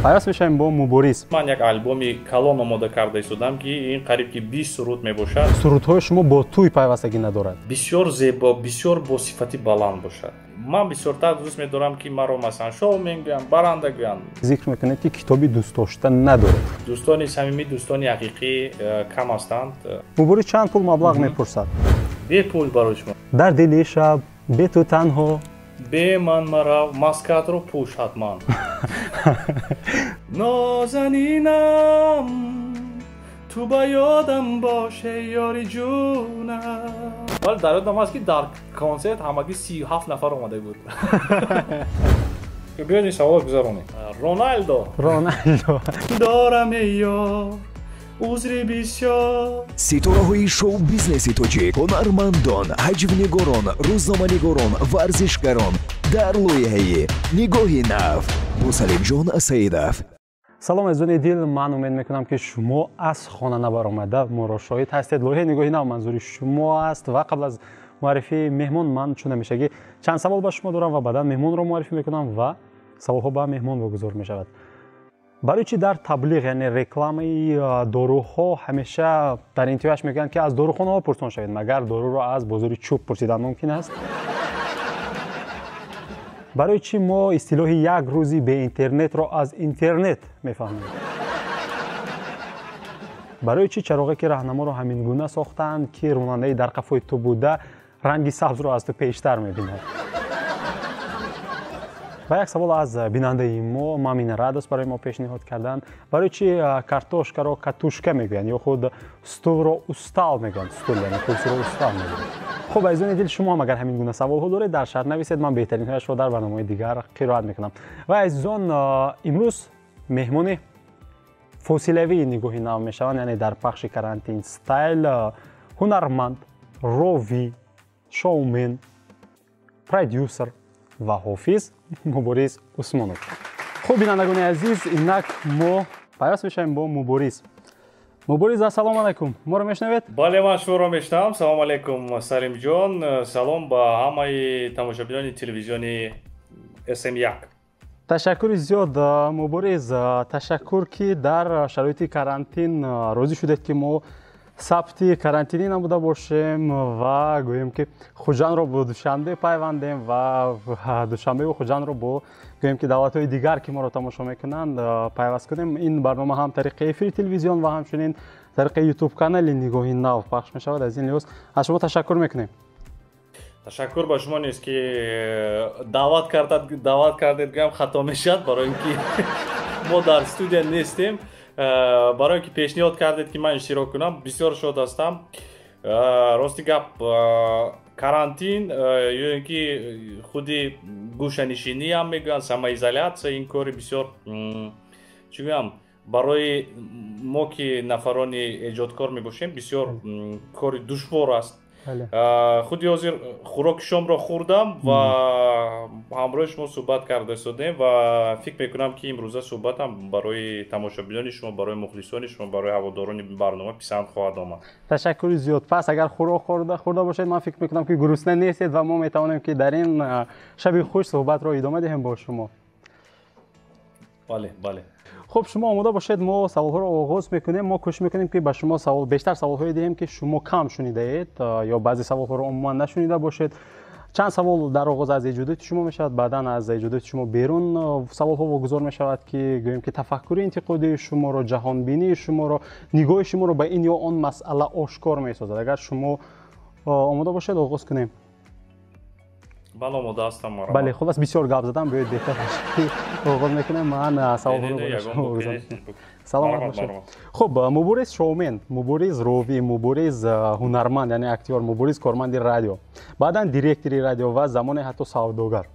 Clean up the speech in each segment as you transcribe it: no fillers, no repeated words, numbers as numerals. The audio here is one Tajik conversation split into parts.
Пайваст мешавем бо Мубориз. Ман як албоми калон омода карда истодам, ки ин қариб ки 20 суруд мебошад. Сурудҳои шумо бо тӯй пайвастагӣ надорад. Бисёр зебо, бисёр бо сифати баланд бошад. Ман бисёртар дӯст медорам, ки маро масалан шоумен гӯянд, баранда гӯянд. Зикр мекунед, ки китоби дӯстдошта надоред. Дӯстони самимӣ, дӯстони ҳақиқӣ кам ҳастанд. Мубориз чанд пул маблағ мепурсад? Бепул барои шумо. Дар дили шаб бе ту танҳо. Бе ман марав, маскатро пӯш ҳатман. Нозанинам, ту ба ёдам бош, эй ёри ҷунам. Вале дар ёдам аст, ки дар консерт ҳамагӣ 37 нафар омада буд. Биёед, ин саволро гузаронем. Роналдо. Роналдо. Дорам, эй ёр, узри бисёр. Ситораҳои шоу-бизнеси тоҷик, ҳунармандон, ҳаҷвнигорон, рӯзноманигорон, варзишгарон дар лоиҳаи «Нигоҳи нав» бо Салимҷон Саидов. Салом, азизони дил. Ман умед мекунам, ки шумо аз хона набаромада моро шоҳид ҳастед. Лоиҳаи «Нигоҳи нав» манзури шумо аст ва қабл аз муаррифии меҳмон ман чун ҳамешагӣ чанд савол ба шумо дорам ва баъдан меҳмонро муаррифӣ мекунам ва саволҳо ба меҳмон вогузор мешавад. Барои чӣ дар таблиғ, яъне рекламаи доруҳо, ҳамеша дар интиҳояш мегӯянд, ки аз дорухонаҳо пурсон шавед? Магар доруро аз бозори чӯб пурсидан мумкин аст? Барои чӣ мо истилоҳи «як рӯзи беинтернетро» аз интернет мефаҳмем? Барои чӣ чароғе ки раҳнаморо ҳамин гуна сохтаанд, ки ронандаи дар қафои ту буда ранги сабзро аз ту пештар мебинад? Ва як савол аз бинандаи мо, Мамина Радост, барои мо пешниҳод карданд: барои чӣ картошкаро катушка мегӯянд ё худ стулро устал мегӯянд? Стул, яъне курсиро устал мегӯянд. Хуб, азизони дил, шумо ҳам агар ҳамин гуна саволҳо доред, дар шарҳ нависед, ман беҳтаринҳояшро дар барномаҳои дигар қироат мекунам. Ва азизон, имрӯз меҳмони фосилавии «Нигоҳи нав» мешаванд, яъне дар пахши карантин стайл, ҳунарманд, ровӣ, шоумен, продюсер ва ҳофиз Мубориз Усмонов. Хуб, бинандагони азиз, инак мо пайваст мешавем бо Мубориз. Мубориз, ассалому алайкум, моро мешунавед? Бале, ман шуморо мешунавам. Салом алайкум, Салимҷон, салом ба ҳамаи тамошобинони телевизиони СМ1. Ташаккури зиёд, Мубориз, ташаккур, ки дар шароити карантин розӣ шудед, ки мо сабти карантинӣ намуда бошем ва гӯем, ки Хуҷандро бо Душанбе пайвандем ва Душанбеву Хуҷандро бо, гӯем, ки давлатҳои дигар, ки моро тамошо мекунанд, пайваст кунем. Ин барнома ҳам тариқи эфири телевизион ва ҳамчунин тариқи Ютуб канали «Нигоҳи нав» пахш мешавад. Аз ин лиҳоз аз шумо ташаккур мекунем. Ташаккур ба шумо низ, ки даъват кардед. Даъват кардед гӯям, хато мешавад, барои ин ки мо дар студия нестем. Барои ин ки пешниҳод кардед, ки ман иштирок кунам, бисёр шод ҳастам. Рости гап, карантин ё ин ки худи гӯшанишинӣ ҳам мегӯянд, самоизоляция, ин кори бисёр, чӣ гӯям, барои мо, ки нафарони эҷодкор мебошем, бисёр кори душвор аст. Худи ҳозир хӯроки шомро хӯрдам ва ҳамроҳи шумо суҳбат карда истодем ва фикр мекунам, ки имрӯза суҳбатам барои тамошобинони шумо, барои мухлисони шумо, барои ҳаводорони барнома писанд хоҳад омад. Ташаккури зиёд. Пас агар хӯрок хӯрда бошед, ман фикр мекунам, ки гурусна нестед ва мо метавонем, ки дар ин шаби хуш суҳбатро идома диҳем бо шумо. Бале. Хуб, шумо омода бошед, мо саволҳоро оғоз мекунем. Мо кӯшиш мекунем, ки ба шумо савол, бештар саволҳое диҳем, ки шумо кам шунидаед ё баъзе саволҳоро умуман нашунида бошед. Чанд савол дар оғоз аз эҷодоти шумо мешавад, баъдан аз эҷодоти шумо берун саволҳо вогузор мешавад, ки гӯем, ки тафаккури интиқодии шуморо, ҷаҳонбинии шуморо, нигоҳи шуморо ба ин ё он масъала ошкор месозад. Агар шумо омода бошед, оғоз кунем. Ман омода ҳастам. Бале, хулас, бисёр гап задам, биёед, беҳтараш ки оғоз мекунем. Ман саволҳоро. Саломат бошед. Хуб, Мубориз шоумен, Мубориз ровӣ, Мубориз ҳунарманд, яъне актёр, Мубориз корманди радио, баъдан директори радио ва замоне ҳатто савдогар,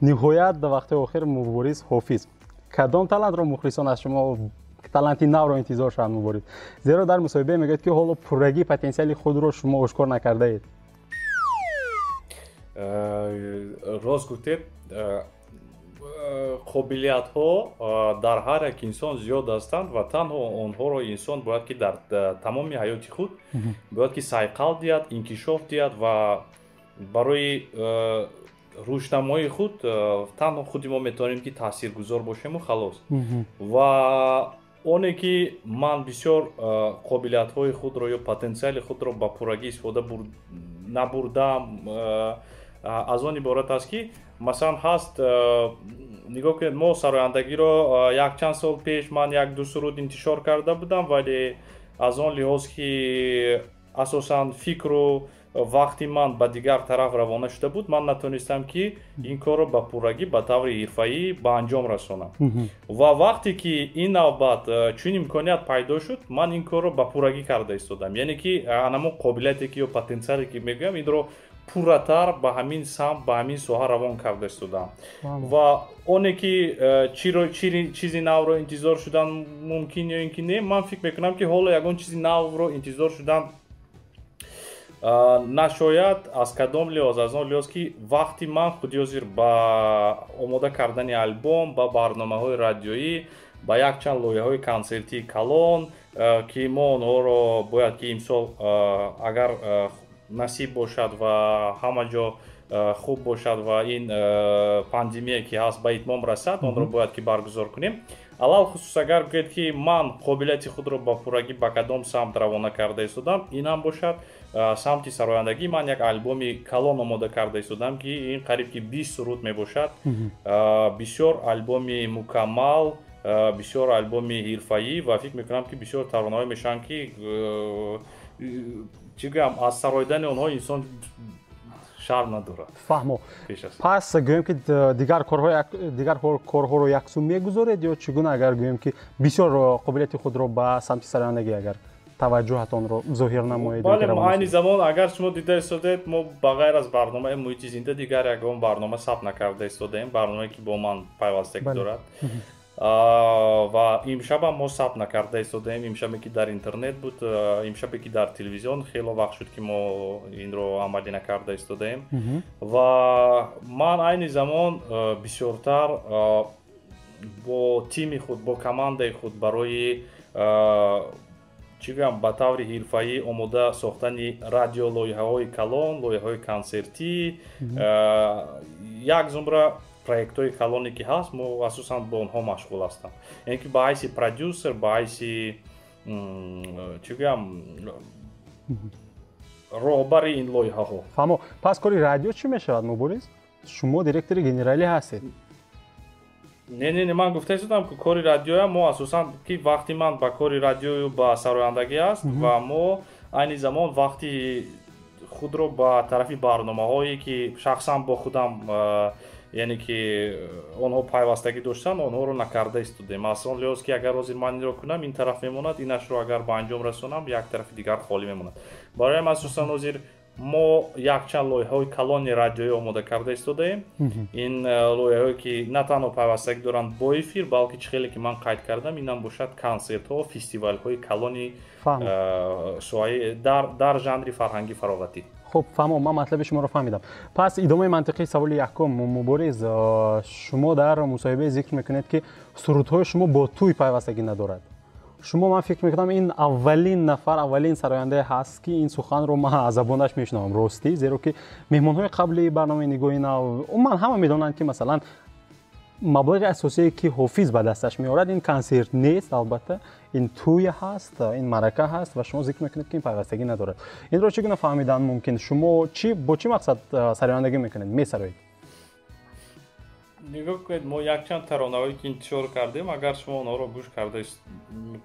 ниҳоят вақти охир Мубориз ҳофиз. Кадом талантро мухлисон аз шумо, таланти навро интизор шаванд, Мубориз? Зеро дар мусоҳибае мегӯяд, ки ҳоло пуррагии потенсиали худро шумо ошкор накардаед. Рост гуфтед, қобилиятҳо дар ҳар як инсон зиёд ҳастанд ва танҳо онҳоро инсон бояд ки дар тамоми ҳаёти худ бояд ки сайқал диҳад, инкишоф диҳад ва барои рушднамоии худ танҳо худи мо метавонем ки таъсиргузор бошему, халос. Ва оне ки ман бисёр қобилиятҳои худро ё потенсиали худро ба пуррагӣ истифода набурдам, аз он иборат аст, ки масалан ҳаст, нигоҳ кунед, мо сарояндагиро якчанд сол пеш ман як-ду суруд интишор карда будам, вале аз он лиҳоз ки асосан фикру вақти ман ба дигар тараф равона шуда буд, ман натонистам, ки ин корро ба пуррагӣ, ба таври ҳирфаӣ ба анҷом расонам. Ва вақте ки ин навбат чунин имконият пайдо шуд, ман ин корро ба пуррагӣ карда истодам, яъне ки анамон қобилияте ки ё потенсиале ки мегӯям, инро пурратар ба ҳамин самт, ба ҳамин соҳа равон карда истодам. Ва оне ки чизи навро интизор шудан мумкин ё ин ки не, ман фикр мекунам, ки ҳоло ягон чизи навро интизор шудан нашояд. Аз кадом лиҳоз? Аз он лиҳоз, ки вақти ман худи ҳозир ба омода кардани альбом, ба барномаҳои радиоӣ, ба якчанд лоиҳаҳои консертии калон, ки мо онҳоро бояд ки имсол, агар насиб бошад ва ҳама ҷо хуб бошад ва ин пандемия ки ҳаст ба итмом расад, онро бояд ки баргузор кунем. Алалхусус, агар гӯед, ки ман қобилияти худро ба пуррагӣ ба кадом самт равона карда истодам, ин ҳам бошад самти сарояндагӣ. Ман як альбоми калон омода карда истодам, ки ин қариб ки 20 суруд мебошад. Бисёр альбоми мукаммал, бисёр альбоми ҳирфаӣ ва фикр мекунам, ки бисёр таронаҳое мешаванд, ки, чӣ гӯям, аз сароидани онҳо инсон шарм надорад. Фаҳмо. Пас гӯем, ки дигар корҳоро яксу мегузоред ё чӣ гуна, агар гӯем, ки бисёр қобилияти худро ба самти сарояндагӣ агар таваҷҷӯҳатонро зоҳир намоед? Бале, айни замон, агар шумо дида истодаед, мо ба ғайр аз барномаи «Муҳити зинда» дигар ягон барнома сабт накарда истодаем, барномае ки бо ман пайвастагӣ дорад. Ва имшабам мо сабт накарда истодаем, имшабе ки дар интернет буд, имшабе ки дар телевизион, хело вақт шуд, ки мо инро амалӣ накарда истодаем. Ва ман айни замон бисёртар бо тими худ, бо командаи худ барои, чӣ гӯям, ба таври ҳирфаӣ омода сохтани радиолоиҳаҳои калон, лоиҳаҳои консертӣ, як зумра проектҳои калоне ки ҳаст, мо асосан бо онҳо машғул ҳастам, яъне ки ба ҳайси продюсер, ба ҳайси, чӣ гӯям, роҳбари ин лоиҳаҳо. Фаҳмо. Пас кори радио чӣ мешавад, Мубориз? Шумо директори генералӣ ҳастед. Не, не, не, ман гуфта истодам, ки кори радиоя мо асосан, ки вақти ман ба кори радиою ба сарояндагӣ аст ва мо айни замон вақти худро ба тарафи барномаҳое ки шахсан бо худам, яъне ки онҳо пайвастагӣ доштанд, онҳоро накарда истодем, аз он лиҳоз ки агар ҳозир ман инро кунам, ин тараф мемонад, инашро агар ба анҷом расонам, як тарафи дигар холӣ мемонад. Барои асосан ҳозир мо якчанд лоиҳаҳои калони радиоӣ омода карда истодаем. Ин лоиҳаҳое ки на танҳо пайвастагӣ доранд бо эфир, балки, чӣ хеле ки ман қайд кардам, инам бошад консертҳо, фестивалҳои калони соҳаи дар жанри фарҳангӣ фароғатӣ. Хуб, фаҳмо, ман матлаби шуморо фаҳмидам. Пас идомаи мантиқии саволи якум, Мубориз: шумо дар мусоҳибае зикр мекунед, ки сурудҳои шумо бо тӯй пайвастагӣ надорад. Шумо, ман фикр мекунам, ин аввалин нафар, аввалин сарояндае ҳаст, ки ин суханро ман аз забонаш мешунавам, ростӣ, зеро ки меҳмонҳои қабли барномаи «Нигоҳи нав» умуман ҳама медонанд, ки масалан маблағи асосие, ки Ҳофиз ба дасташ меорад, ин консерт нест, албатта, ин тӯй ҳаст, ин маърака ҳаст. Ва шумо зикр мекунед, ки ин пайвастагӣ надорад. Инро чӣ гуна фаҳмидан мумкин? Шумо чӣ, бо чӣ мақсад сарояндагӣ мекунед, месароед? Нигоҳ кунед, мо якчанд таронаҳое ки интишор кардем, агар шумо онҳоро гӯш карда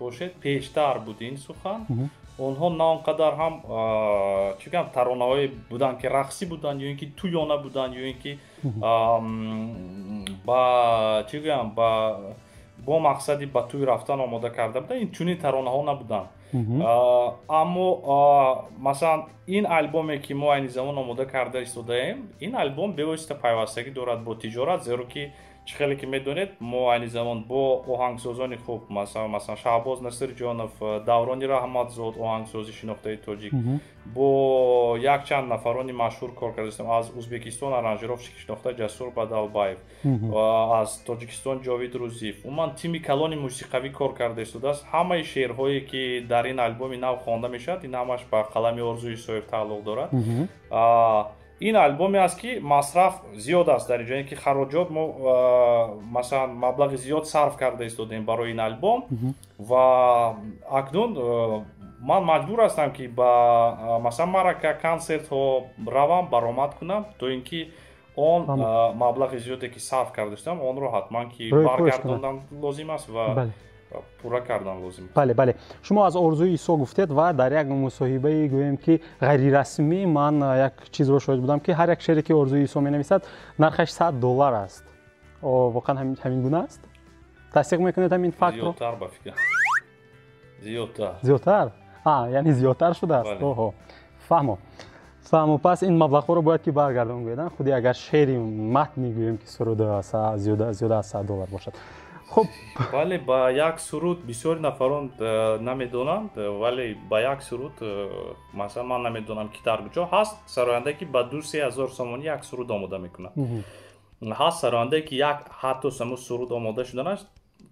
бошед, пештар буд ин сухан, онҳо на он қадар ҳам, чӣ гӯям, таронаҳое буданд, ки рақсӣ буданд ё ин ки тӯёна буданд, ё ин ки ба, чӣ гӯям, бо мақсади ба тӯй рафтан омода карда буданд, ин чунин таронаҳо набуданд. Аммо масалан ин альбоме, ки мо айни замон омода карда истодаем, ин альбом бевосита пайвастагӣ дорад бо тиҷорат, зеро ки, чӣ хеле ки медонед, мо айни замон бо оҳангсозони хуб, масалан Шаҳбоз Насирҷонов, Даврони Раҳматзод, оҳангсози шинохтаи тоҷик, бо якчанд нафарони машҳур кор карда истем. Аз Узбекистон аранжировщики шинохта Ҷасур Бадалбаев, аз Тоҷикистон Ҷовид Рӯзиев, умуман тими калони мусиқавӣ кор карда истодааст. Ҳамаи шеърҳое, ки дар ин альбоми нав хонда мешавад, ин ҳамаш ба қалами Орзу Исоев тааллуқ дорад. Ин альбоме аст, ки масраф зиёд аст дар инҷо, ки хароҷот мо, масалан, маблағи зиёд сарф карда истодем барои ин альбом. Ва акнун ман маҷбур ҳастам, ки ба, масалан, маърака, консертҳо равам, баромад кунам, то ин ки он маблағи зиёде, ки сарф карда истодам, онро ҳатман ки баргардондан лозим аст ва пурра кардан лозим. Бале, шумо аз Орзуи Исо гуфтед ва дар як мусоҳибаи, гӯем ки, ғайрирасмӣ ман як чизро шоҳид будам, ки ҳар як шере, ки Орзуи Исо менависад, нархаш 100 доллар аст. Воқеан ҳамин гуна аст? Тасдиқ мекунед ҳамин фактро? Зиёдтар, ба фикр, зиёдтар. Зиёдтар, яъне зиёдтар шудааст. Оҳо, фаҳмо. Пас ин маблағҳоро бояд ки баргардон гӯед, худи агар шеъри матни, гӯем ки, суруд зиёда аз 100 доллар бошад. Хуб. Бале, ба як суруд бисёри нафарон намедонанд, вале ба як суруд, масалан, ман намедонам, ки дар куҷо ҳаст сарояндае, ки ба 2-3 ҳазор сомонӣ як суруд омода мекунад. Ҳаст сарояндае, ки як ҳатто само суруд омода шуданаш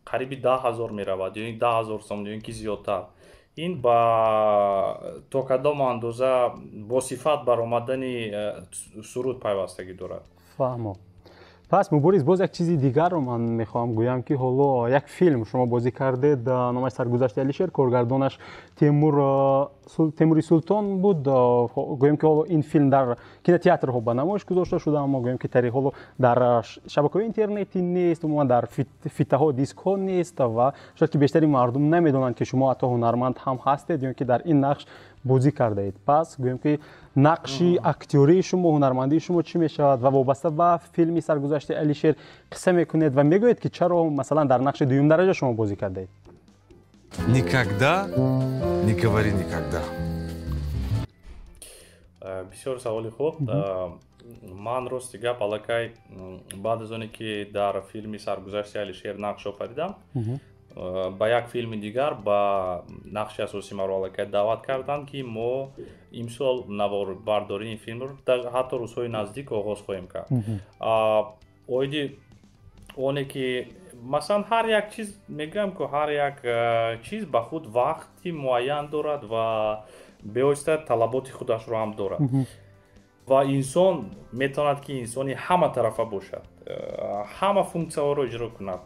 қариби 10 000 меравад ё 10 000 сомонӣ ё ин ки зиёдтар. Ин ба то кадом андоза бо сифат баромадани суруд пайвастагӣ дорад. Фаҳмо. Пас, Мубориз, боз як чизи дигарро ман мехоҳам гӯям, ки ҳоло як филм шумо бозӣ кардед, номаш «Саргузашти Алишер», коргардонаш Темури Султон буд. Гӯем ки, ҳоло ин филм дар кинотеатрҳо ба намоиш гузошта шуда, аммо, гӯем ки, тари ҳоло дар шабакаҳои интернетӣ нест, умуман дар фитаҳо, дискҳо нест ва шояд ки бештари мардум намедонанд, ки шумо ҳатто ҳунарманд ҳам ҳастед ё ки дар ин нақш бозӣ кардаед. Пас, гӯем ки, нақши актёрии шумо, ҳунармандии шумо чӣ мешавад ва вобаста ба филми «Саргузашти Алишер» қисса мекунед ва мегӯед, ки чаро, масалан, дар нақши дуюмдараҷа шумо бозӣ кардаед? Никогда не говори никогда. Бисёр саволи хуб. Ман, рости гап, аллакай баъд аз оне ки дар филми «Саргузашти Алишер» нақш офаридам, ба як филми дигар ба нақши асосӣ маро аллакай даъват карданд, ки мо имсол наворбардории ин филмро ҳатто рӯзҳои наздик оғоз хоҳем кард. Оиди оне ки, масалан, ҳар як чиз, мегӯям ку, ҳар як чиз ба худ вақти муайян дорад ва бевосита талаботи худашро ҳам дорад. Ва инсон метавонад, ки инсони ҳаматарафа бошад, ҳама функсияҳоро иҷро кунад.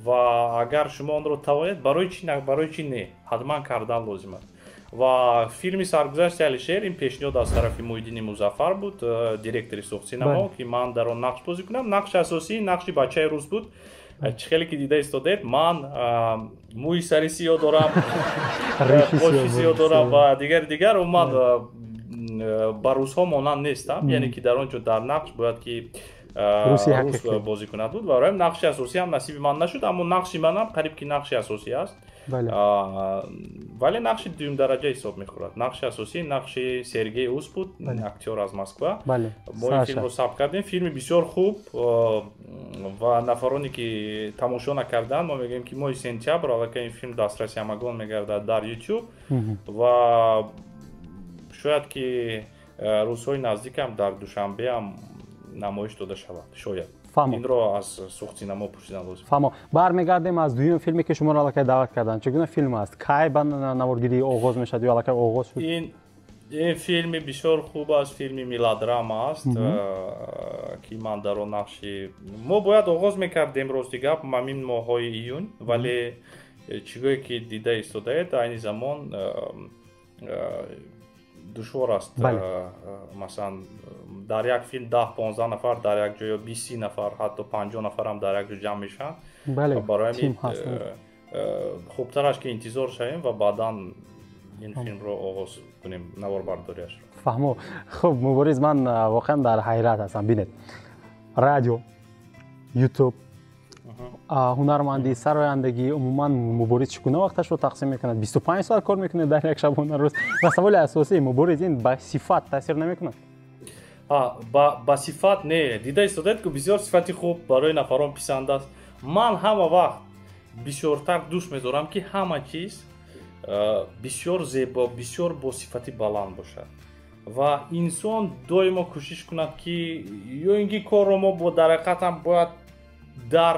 Ва агар шумо онро тавонед, барои чӣ не? Ҳатман кардан лозим аст. Ва филми «Саргузашти Алишер» ин пешниҳод аз тарафи Муҳиддини Музаффар буд, директори Суғдсинамо, ки ман дар он нақш бозӣ кунам. Нақши асосӣ нақши бачаи рус буд. Чӣ хеле ки дида истодед, ман мӯи сари сиёҳ дорам, қоши сиёҳ дорам ва дигар. Умуман ба русҳо монанд нестам, яъне ки дар он ҷо дар нақш бояд ки рус бозӣ кунад буд. Барои нақши асосӣ ҳам насиби ман нашуд, аммо нақши манам қариб ки нақши асосӣ аст, вале нақши дуюмдараҷа ҳисоб мехӯрад. Нақши асосӣ нақши Сергей Ус буд, актёр аз Москва. Мо ин филмро сабт кардем. Филми бисёр хуб ва нафароне ки тамошо накарданд, мо мегӯем, ки моҳи сентябр аллакай ин филм дастраси ҳамагон мегардад дар YouTube ва шояд ки рӯзҳои наздикам дар Душанбеам намоиш дода шавад, шояд. Инро аз Суғдсинамо пурсидан лозим. Фаҳмо. Бармегардем аз дуюм филме, ки шуморо аллакай даъват карданд. Чӣ гуна филм аст? Кай ба наворгирӣ оғоз мешавад ё аллакай оғоз шуд? Ин филми бисёр хуб аст, филми мелодрама аст, ки ман дар он нақши, мо бояд оғоз мекардем, рости гап, ҳамин моҳҳои июн, вале чӣ гое ки дида истодаед, айни замон душвор аст. Масалан, дар як филм 10-15 нафар дар як ҷо ё 20-30 нафар, ҳатто 50 нафарам дар як ҷо ҷамъ мешаванд. Барои ҳамин хубтар аст, ки интизор шавем ва баъдан ин филмро оғоз кунем, наворбардориашро. Фаҳмо. Хуб, Мубориз, ман воқеан дар ҳайрат ҳастам. Бинед, радио, Ютуб, ҳунармандӣ, сарояндагӣ, умуман Мубориз чӣ гуна вақташро тақсим мекунад? 25 соат кор мекунед дар як шабонарӯз. Ва саволи асосӣ, Мубориз, ин ба сифат таъсир намекунад? Ба сифат не. Дида истодаед, ки бисёр сифати хуб барои нафарон писанд аст. Ман ҳама вақт бисёртар дӯст медорам, ки ҳама чиз бисёр зебо, бисёр бо сифати баланд бошад ва инсон доимо кӯшиш кунад, ки ё ин ки корро мо бо дар ҳақиқатам бояд дар,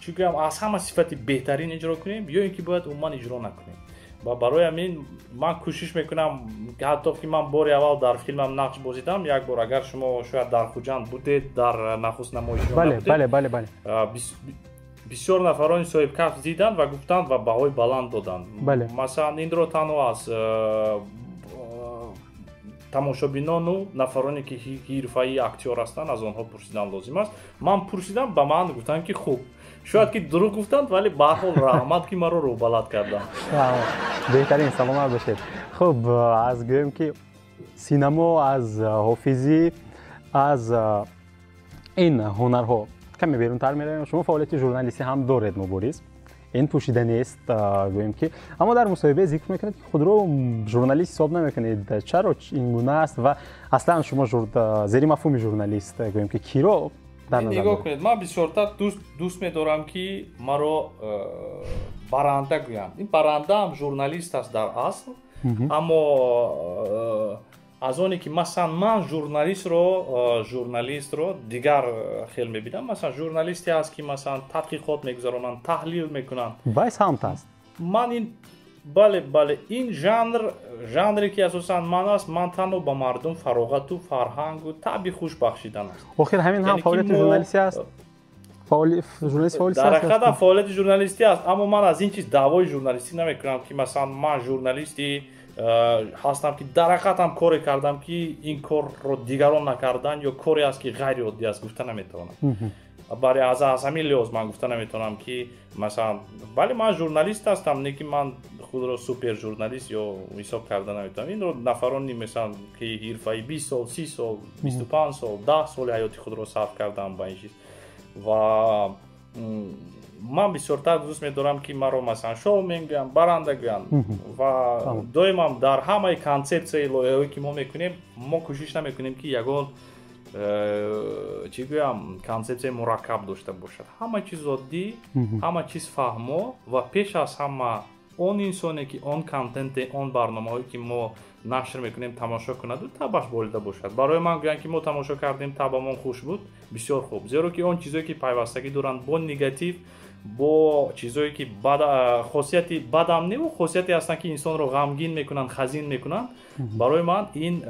чӣ гӯям, аз ҳама сифати беҳтарин иҷро кунем, ё ин ки бояд умуман иҷро накунем. Ва барои ҳамин ман кӯшиш мекунам, ҳатто ки ман бори аввал дар филмам нақш бозидам, як бор, агар шумо шояд дар Хуҷанд будед, дар нахуст намоиши бале, бале, бале, бале. Бисёр нафарони соҳибкасб диданд ва гуфтанд ва баҳои баланд доданд. Масалан, инро танҳо аз тамошобинону нафароне ки ҳирфаи актёр ҳастанд, аз онҳо пурсидан лозим аст. Ман пурсидам, ба ман гуфтанд, ки хуб. Шояд ки дурӯғ гуфтанд, вале ба ҳар ҳол раҳмат, ки маро рӯҳбаланд карданд. Беҳтарин, саломат бошед. Хуб, аз гӯем ки синамо, аз ҳофизӣ, аз ин ҳунарҳо каме берунтар меравем. Шумо фаъолияти журналистӣ ҳам доред, Мубориз, ин пӯшида нест, гӯем ки, аммо дар мусоҳибае зикр мекунед, ки худро журналист ҳисоб намекунед. Чаро ин гуна аст ва аслан шумо зери мафҳуми журналист, гӯем ки, киро дар назар? Нигоҳ кунед, ман бисёртар дӯст медорам, ки маро баранда гӯянд. Ин барандаам журналист аст дар асл, аммо аз оне ки, масалан, ман журналистро дигар хел мебинам. Масалан, журналисте аст, ки, масалан, тадқиқот мегузаронанд, таҳлил мекунанд. Вай самт аст. Ман ин, бале, бале, ин жанр, жанре ки асосан ман аст, ман танҳо ба мардум фароғату фарҳангу таъби хуш бахшидан аст. Охир ҳамин ҳам фаъолияти журналистӣ аст. Дар ҳақиқат фаъолияти журналистӣ аст, аммо ман аз ин чиз даъвои журналистӣ намекунам, ки, масалан, ман журналисти ҳастам, ки дар ҳақиқатам коре кардам, ки ин корро дигарон накарданд ё коре аст, ки ғайриоддӣ аст, гуфта наметавонам. Бале, аз ҳамин лиҳоз ман гуфта наметавонам, ки, масалан, бале, ман журналист ҳастам, не ки ман худро супер журналист ё ҳисоб карда наметавонам. Инро нафарони, масалан, ки ҳирфаи 20 сол, 30 сол, 25 сол, 10 соли ҳаёти худро сарф кардам ба ин чиз. Ва ман бисёртар дӯст медорам, ки маро, масалан, шоумен гӯянд, баранда гӯянд. Ва доимам дар ҳамаи консепсияи лоиҳаҳое, ки мо мекунем, мо кӯшиш намекунем, ки ягон чӣ гӯям, консепсияи мураккаб дошта бошад. Ҳама чиз оддӣ, ҳама чиз фаҳмо ва пеш аз ҳама он инсоне, ки он контенте, он барномаҳое, ки мо нашр мекунем, тамошо кунаду табаш болида бошад. Барои ман гӯянд, ки мо тамошо кардем, табамон хуш буд, бисёр хуб, зеро ки он чизое, ки пайвастагӣ доранд бо негатив, бо чизое, ки хосияти бадам неву хосияте ҳастанд, ки инсонро ғамгин мекунанд, хазин мекунанд, барои ман ин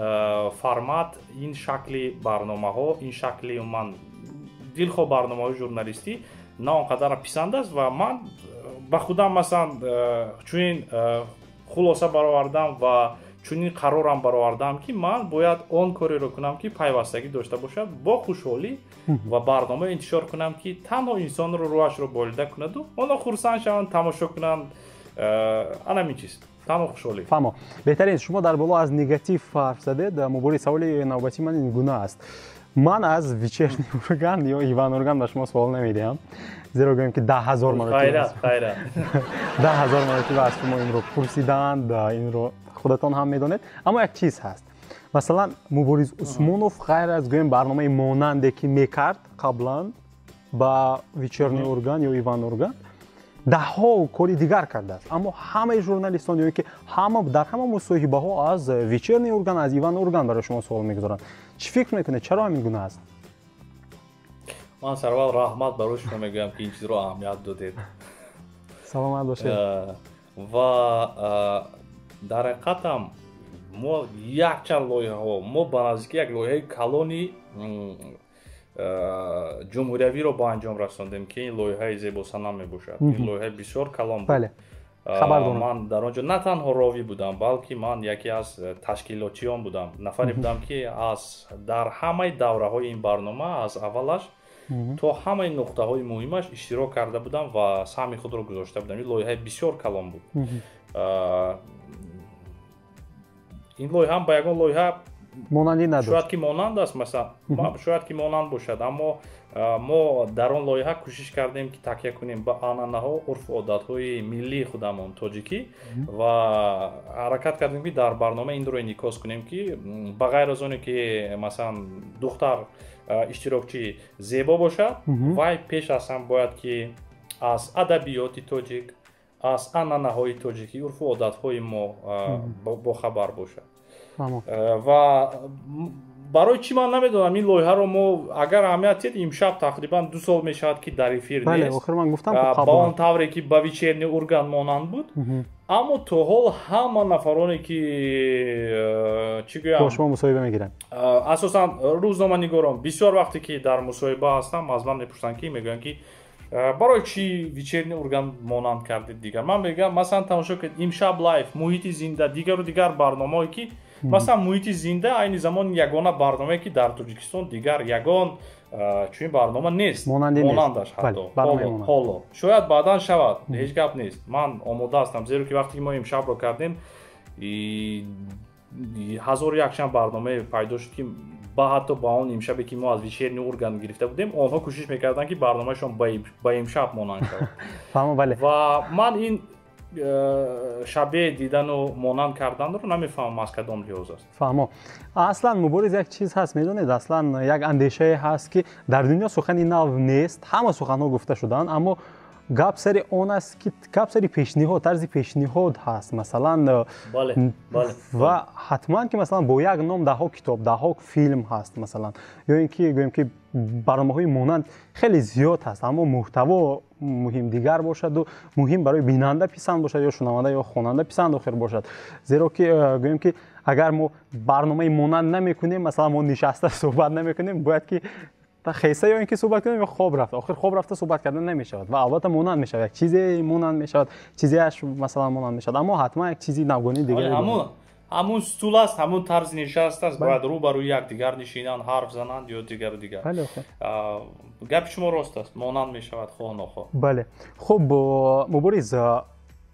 формат, ин шакли барномаҳо, ин шакли умуман дилхоҳ барномаҳои журналистӣ на он қадар писанд аст. Ва ман ба худам, масалан, чунин хулоса баровардам ва чунин қарорам баровардам, ки ман бояд он кореро кунам, ки пайвастагӣ дошта бошад бо хушҳолӣ, ва барнома интишор кунам, ки танҳо инсонро рӯҳашро болида кунаду онҳо хурсанд шаванд, тамошо кунанд. Ана ҳамин чиз, танҳо хушҳолӣ. Фаҳмо, беҳтарин. Шумо дар боло аз негатив ҳарф задед, Мубориз. Саволи навбатии ман ин гуна аст: ман аз Вечерний Ургант ё Иван Ургант ба шумо суол намедиҳам, зеро гӯем ки 10 000 маротиба, 10 000 маротиба аз шумо инро пурсиданд, инро худатон ҳам медонед. Аммо як чиз ҳаст: масалан, Мубориз Усмонов ғайр аз, гӯем, барномаи монанде, ки мекард қаблан ба Вечерний Ургант ё Иван Ургант, даҳҳо кори дигар кардааст. Аммо ҳамаи журналистон ё ки ҳама дар ҳама мусоҳибаҳо аз Вечерний Ургант, аз Иван Ургант барои шумо суол мегузоранд. Чӣ фикр мекунед, чаро ҳамин гуна аст? Ман сарвал раҳмат барои шумо мегӯям, ки ин чизро аҳамият додед. Саломат бошед. Ва дар ҳақиқатам мо якчанд лоиҳаҳо, мо ба наздики як лоиҳаи калони ҷумҳуриявиро ба анҷом расондем, ки ин лоиҳаи Зебосанам мебошад. Ин лоиҳаи бисёр калон буд. Ман дар он ҷо на танҳо ровӣ будам, балки ман яке аз ташкилотчиён будам, нафаре будам, ки аз дар ҳамаи давраҳои ин барнома, аз аввалаш то ҳамаи нуқтаҳои муҳимаш иштирок карда будам ва саҳми худро гузошта будам. Ин лоиҳаи бисёр калон буд. Ин лоиҳаам ба ягон лоиҳа монандӣ надошт. Шояд ки монанд аст, масалан, шояд ки монанд бошад, аммо мо дар он лоиҳа кӯшиш кардем, ки такя кунем ба анъанаҳо, урфу одатҳои миллии худамон, тоҷикӣ, ва ҳаракат кардем, ки дар барнома инро инъикос кунем, ки ба ғайр аз оне ки, масалан, духтар иштирокчӣ зебо бошад, вай пеш аз ҳам бояд ки аз адабиёти тоҷик, аз анъанаҳои тоҷикӣ, урфу одатҳои мо бохабар бошад. Ва барои чӣ, ман намедонам. Ин лоиҳаро мо, агар аҳамият диҳед, имшаб тақрибан 2 сол мешавад, ки дар эфир нест. Ба он тавре ки ба Вечерний Ургант монанд буд. Аммо то ҳол ҳама нафароне ки чӣ гӯям, бо шумо мусоҳиба мегиранд, асосан рӯзноманигорон, бисёр вақте ки дар мусоҳиба ҳастам, аз ман мепурсанд, ки мегӯянд, ки барои чӣ «Вечерний Ургант» монанд кардед дигар. Ман мегӯям, масалан, тамошо кунед «Имшаб лайв», «Муҳити зинда», дигару дигар барномаое ки, масалан, «Муҳити зинда» айни замон ягона барномае ки дар Тоҷикистон дигар ягон чунин барнома нест, монандаш ҳатто ҳоло. Шояд баъдан шавад, ҳеҷ гап нест, ман омода ҳастам, зеро ки вақте ки мо «Имшабро» кардем, ҳазору якчанд барномае пайдо шуд, ки ба ҳатто ба он «Имшабе» ки мо аз «Вечерний Ургант» гирифта будем, онҳо кӯшиш мекарданд, ки барномаашон ба «Имшаб» монанд шавад. Ва ман ин шабеҳ дидану монанд карданро намефаҳмам, аз кадом лиҳоз аст. Фаҳмо. Аслан, Мубориз, як чиз ҳаст, медонед, аслан як андешае ҳаст, ки дар дунё сухани нав нест, ҳама суханҳо гуфта шудаанд, аммо гап сари он аст, ки гап сари пешниҳод, тарзи пешниҳод ҳаст, масалан. Ва ҳатман ки, масалан, бо як ном даҳҳо китоб, даҳҳо филм ҳаст, масалан, ё ин ки гӯем ки барномаҳои монанд хеле зиёд ҳаст, аммо муҳтаво муҳим дигар бошаду муҳим барои бинанда писанд бошад ё шунаванда ё хонанда писанд охир бошад. Зеро ки гӯем ки агар мо барномаи монанд намекунем, масалан, мо нишаста суҳбат намекунем, бояд ки хеса ё ин ки суҳбат кунем ё хоб рафта. Охир хоб рафта суҳбат кардан намешавад ва албатта монанд мешавад, як чизе монанд мешавад, чизеаш, масалан, монанд мешавад, аммо ҳатман як чизи навгонии дигаре. Ҳамун стул аст, ҳамун тарзи нишаст аст, бояд рӯ ба рӯи якдигар нишинанд, ҳарф зананд ё дигару дигар. Гапи шумо рост аст, монанд мешавад, хоҳ нохоҳ. Бале. Хуб, Мубориз,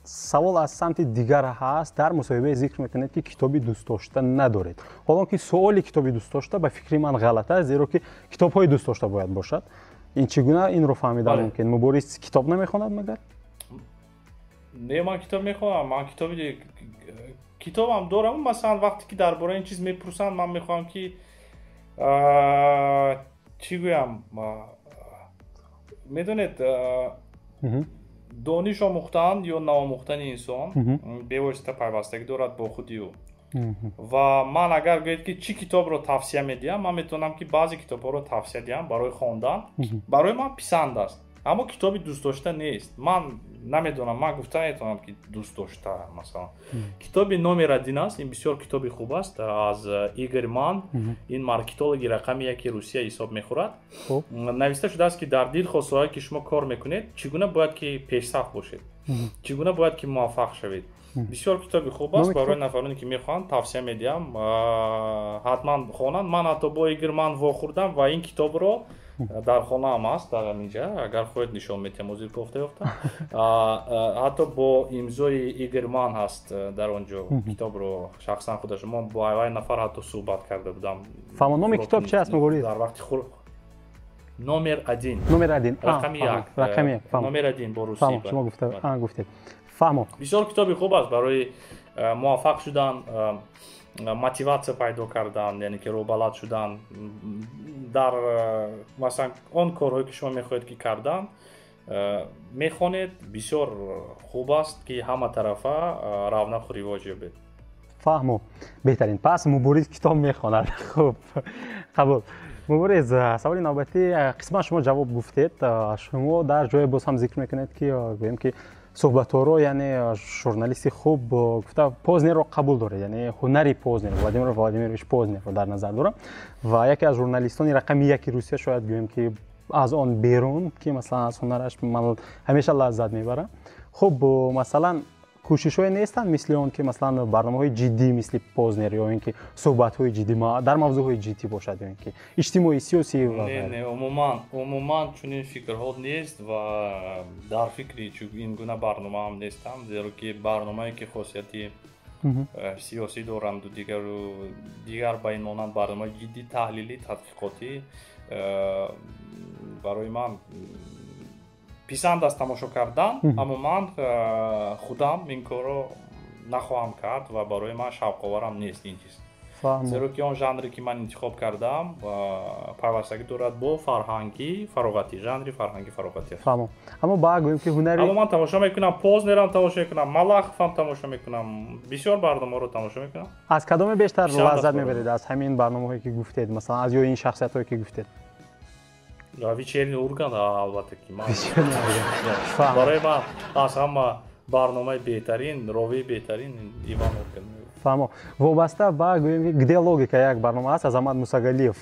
савол аз самти дигар ҳаст. Дар мусоҳибае зикр мекунед, ки китоби дӯстдошта надоред, ҳолон ки суоли китоби дӯстдошта ба фикри ман ғалат аст, зеро ки китобҳои дӯстдошта бояд бошад. Ин чӣ гуна инро фаҳмидан мумкин? Мубориз китоб намехонад магар? Не, ман китоб мехонам, ман китобам дорам. Масалан, вақте ки дар бораи ин чиз мепурсанд, ман мехоҳам ки чӣ гӯям, медонед, дониш омӯхтан ё наомӯхтани инсон бевосита пайвастагӣ дорад бо худи ӯ. Ва ман агар гӯед, ки чӣ китобро тавсия медиҳам, ман метавонам, ки баъзе китобҳоро тавсия диҳам барои хондан, барои ман писанд аст, аммо китоби дӯстдошта нест. Ман намедонам, ман гуфта наметавонам, ки дӯстдошта. Масалан, китоби «Номер один» аст, ин бисёр китоби хуб аст, аз Игор Ман, ин маркетологи рақами яки Русия ҳисоб мехӯрад. Нависта шудааст, ки дар дилхоҳ соҳае ки шумо кор мекунед, чӣ гуна бояд ки пешсаф бошед, чӣ гуна бояд ки муваффақ шавед. Бисёр китоби хуб аст, барои нафароне ки мехоҳанд, тавсия медиҳам, ҳатман хонанд. Ман ҳатто бо Игор Ман вохӯрдам ва ин китобро дар хонаам аст, дар ҳаминҷа, агар хоҳед, нишон медиҳам, ҳозир кофта ёфтам, ҳатто бо имзои Игор Ман ҳаст дар он ҷо. Китобро шахсан худаш, мо бо аввали нафар ҳатто суҳбат карда будам. Фаҳмо. Номи китоб чи аст, Мубориз? Дар вақти хур «Номер один». «Номер один». Рақами як. Рақами як. «Номер один» бо русӣ. Шумо гуфтед, фаҳмо. Бисёр китоби хуб аст барои муваффақ шудан, мотиватсия пайдо кардан, яъне ки рӯбалад шудан дар, масалан, он корҳое ки шумо мехоҳед ки кардан. Мехонед, бисёр хуб аст, ки ҳама тарафа равнақу ривоҷ ёбед. Фаҳмо, беҳтарин. Пас Мубориз китоб мехонад. Хуб, қабул. Мубориз, саволи навбатӣ. Қисман шумо ҷавоб гуфтед. Шумо дар ҷое боз ҳам зикр мекунед, ки гӯем ки суҳбатҳоро, яъне журналисти хуб гуфта, Познерро қабул доред, яъне ҳунари Познер, Владимир Владимирович Познерро дар назар дорам, ва яке аз журналистони рақами яки Русия, шояд гӯем ки аз он берун, ки масалан аз ҳунараш ман ҳамеша лаззат мебарам. Хуб, масалан, кӯшишҳое нестанд мисли он ки, масалан, барномаҳои ҷиддӣ мисли Познер ё ин ки суҳбатҳои ҷиддӣ дар мавзӯъҳои ҷиддӣ бошад ё ин ки иҷтимоӣ, сиёсӣ? Не, умуман, умуман чунин фикрҳо нест ва дар фикри ин гуна барномаам нестам, зеро ки барномае ки хосияти сиёсӣ доранду дигару дигар ба ин монанд барномаи ҷиддӣ, таҳлилӣ, тадқиқотӣ барои ман писанд аст тамошо кардан, аммо ман худам ин корро нахоҳам кард ва барои ман шавқоварам нест ин чиз, зеро ки он жанре ки ман интихоб кардам, пайвастагӣ дорад бо фарҳанги фароғатӣ, жанри фарҳанги фароғатӣ. Фаҳмом, аммо ба гӯем ки ҳунари Аммо ман тамошо мекунам, Познерам тамошо мекунам, Малаховам тамошо мекунам, бисёр барномаҳоро тамошо мекунам. Аз кадоме бештар лаззат мебаред, аз ҳамин барномаҳое ки гуфтед, масалан, аз ё ин шахсиятҳое ки гуфтед? «Вечерний Ургант», албатта ки барои ман аз ҳама Барномаи беҳтарин, ровии беҳтарин Иван Ургант. Фаҳмо. Вобаста ба гӯем ки «Где логика» як барнома аст, Азамат Мусагалиев,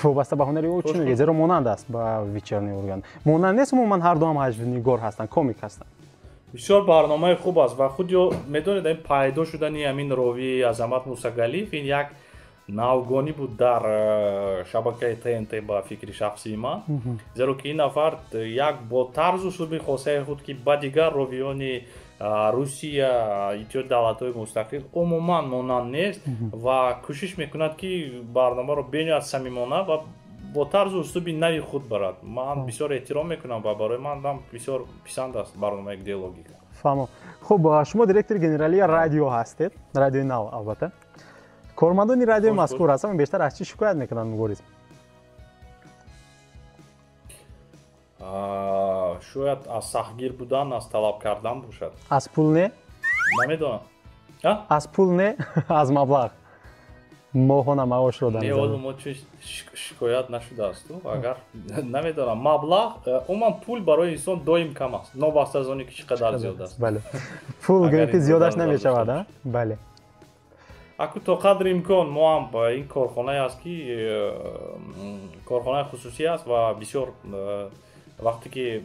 вобаста ба ҳунари ӯ чӣ мегӯед? Зеро монанд аст ба «Вечерний Ургант». Монанд нест, умуман ҳар дуам ҳаҷвнигор ҳастанд, комик ҳастанд. Бисёр барномаи хуб аст ва худ ё медонед, ин пайдо шудани ҳамин ровии Азамат Мусагалиев ин як навгонӣ буд дар шабакаи ТНТ, ба фикри шахсии ман, зеро ки ин нафар як бо тарзу услуби хосаи худ, ки ба дигар ровиёни Русия, Иттиҳоди давлатҳои мустақил умуман монанд нест ва кӯшиш мекунад, ки барномаро бениҳоят самимона ва бо тарзу услуби нави худ барад. Ман бисёр эҳтиром мекунам ва барои ман бисёр писанд аст барномаи «Где логика». Фаҳмо. Хуб, шумо директори генералии радио ҳастед, Радиои Нав. Албатта, кормандони радиои мазкур ҳастанд, бештар аз чӣ шикоят мекунанд, Мубориз? Шояд аз сахтгир будан, аз талаб кардан бошад. Аз пул не? Намедонам. Аз пул не, аз маблағ, моҳона маошро дар Не, ҳоло мо чӣ шикоят нашудаасту. Агар намедонам, маблағ, умуман пул барои инсон доим кам аст, новобаста аз оне ки чӣ қадар зиёд аст. Бале, пул гӯем ки зиёдаш намешавад, бале. Аку то қадри имкон мо ҳам, ин корхонае аст ки корхонаи хусусӣ аст ва бисёр вақте ки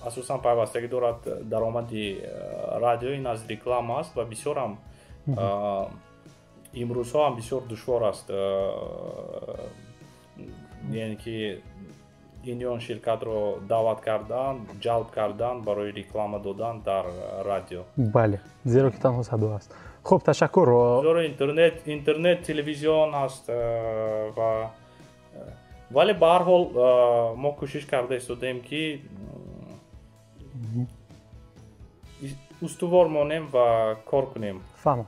асосан пайвастагӣ дорад даромади радио ин аз реклама аст ва бисёрам имрӯзҳо ҳам бисёр душвор аст, яъне ки ин ё он ширкатро даъват кардан, ҷалб кардан барои реклама додан дар радио. Бале, зеро ки танҳо садо аст. Хуб, ташаккур. Зеро интернет, телевизион аст ва вале ба ҳар ҳол мо кӯшиш карда истодаем, ки устувор монем ва кор кунем. Фаҳмам,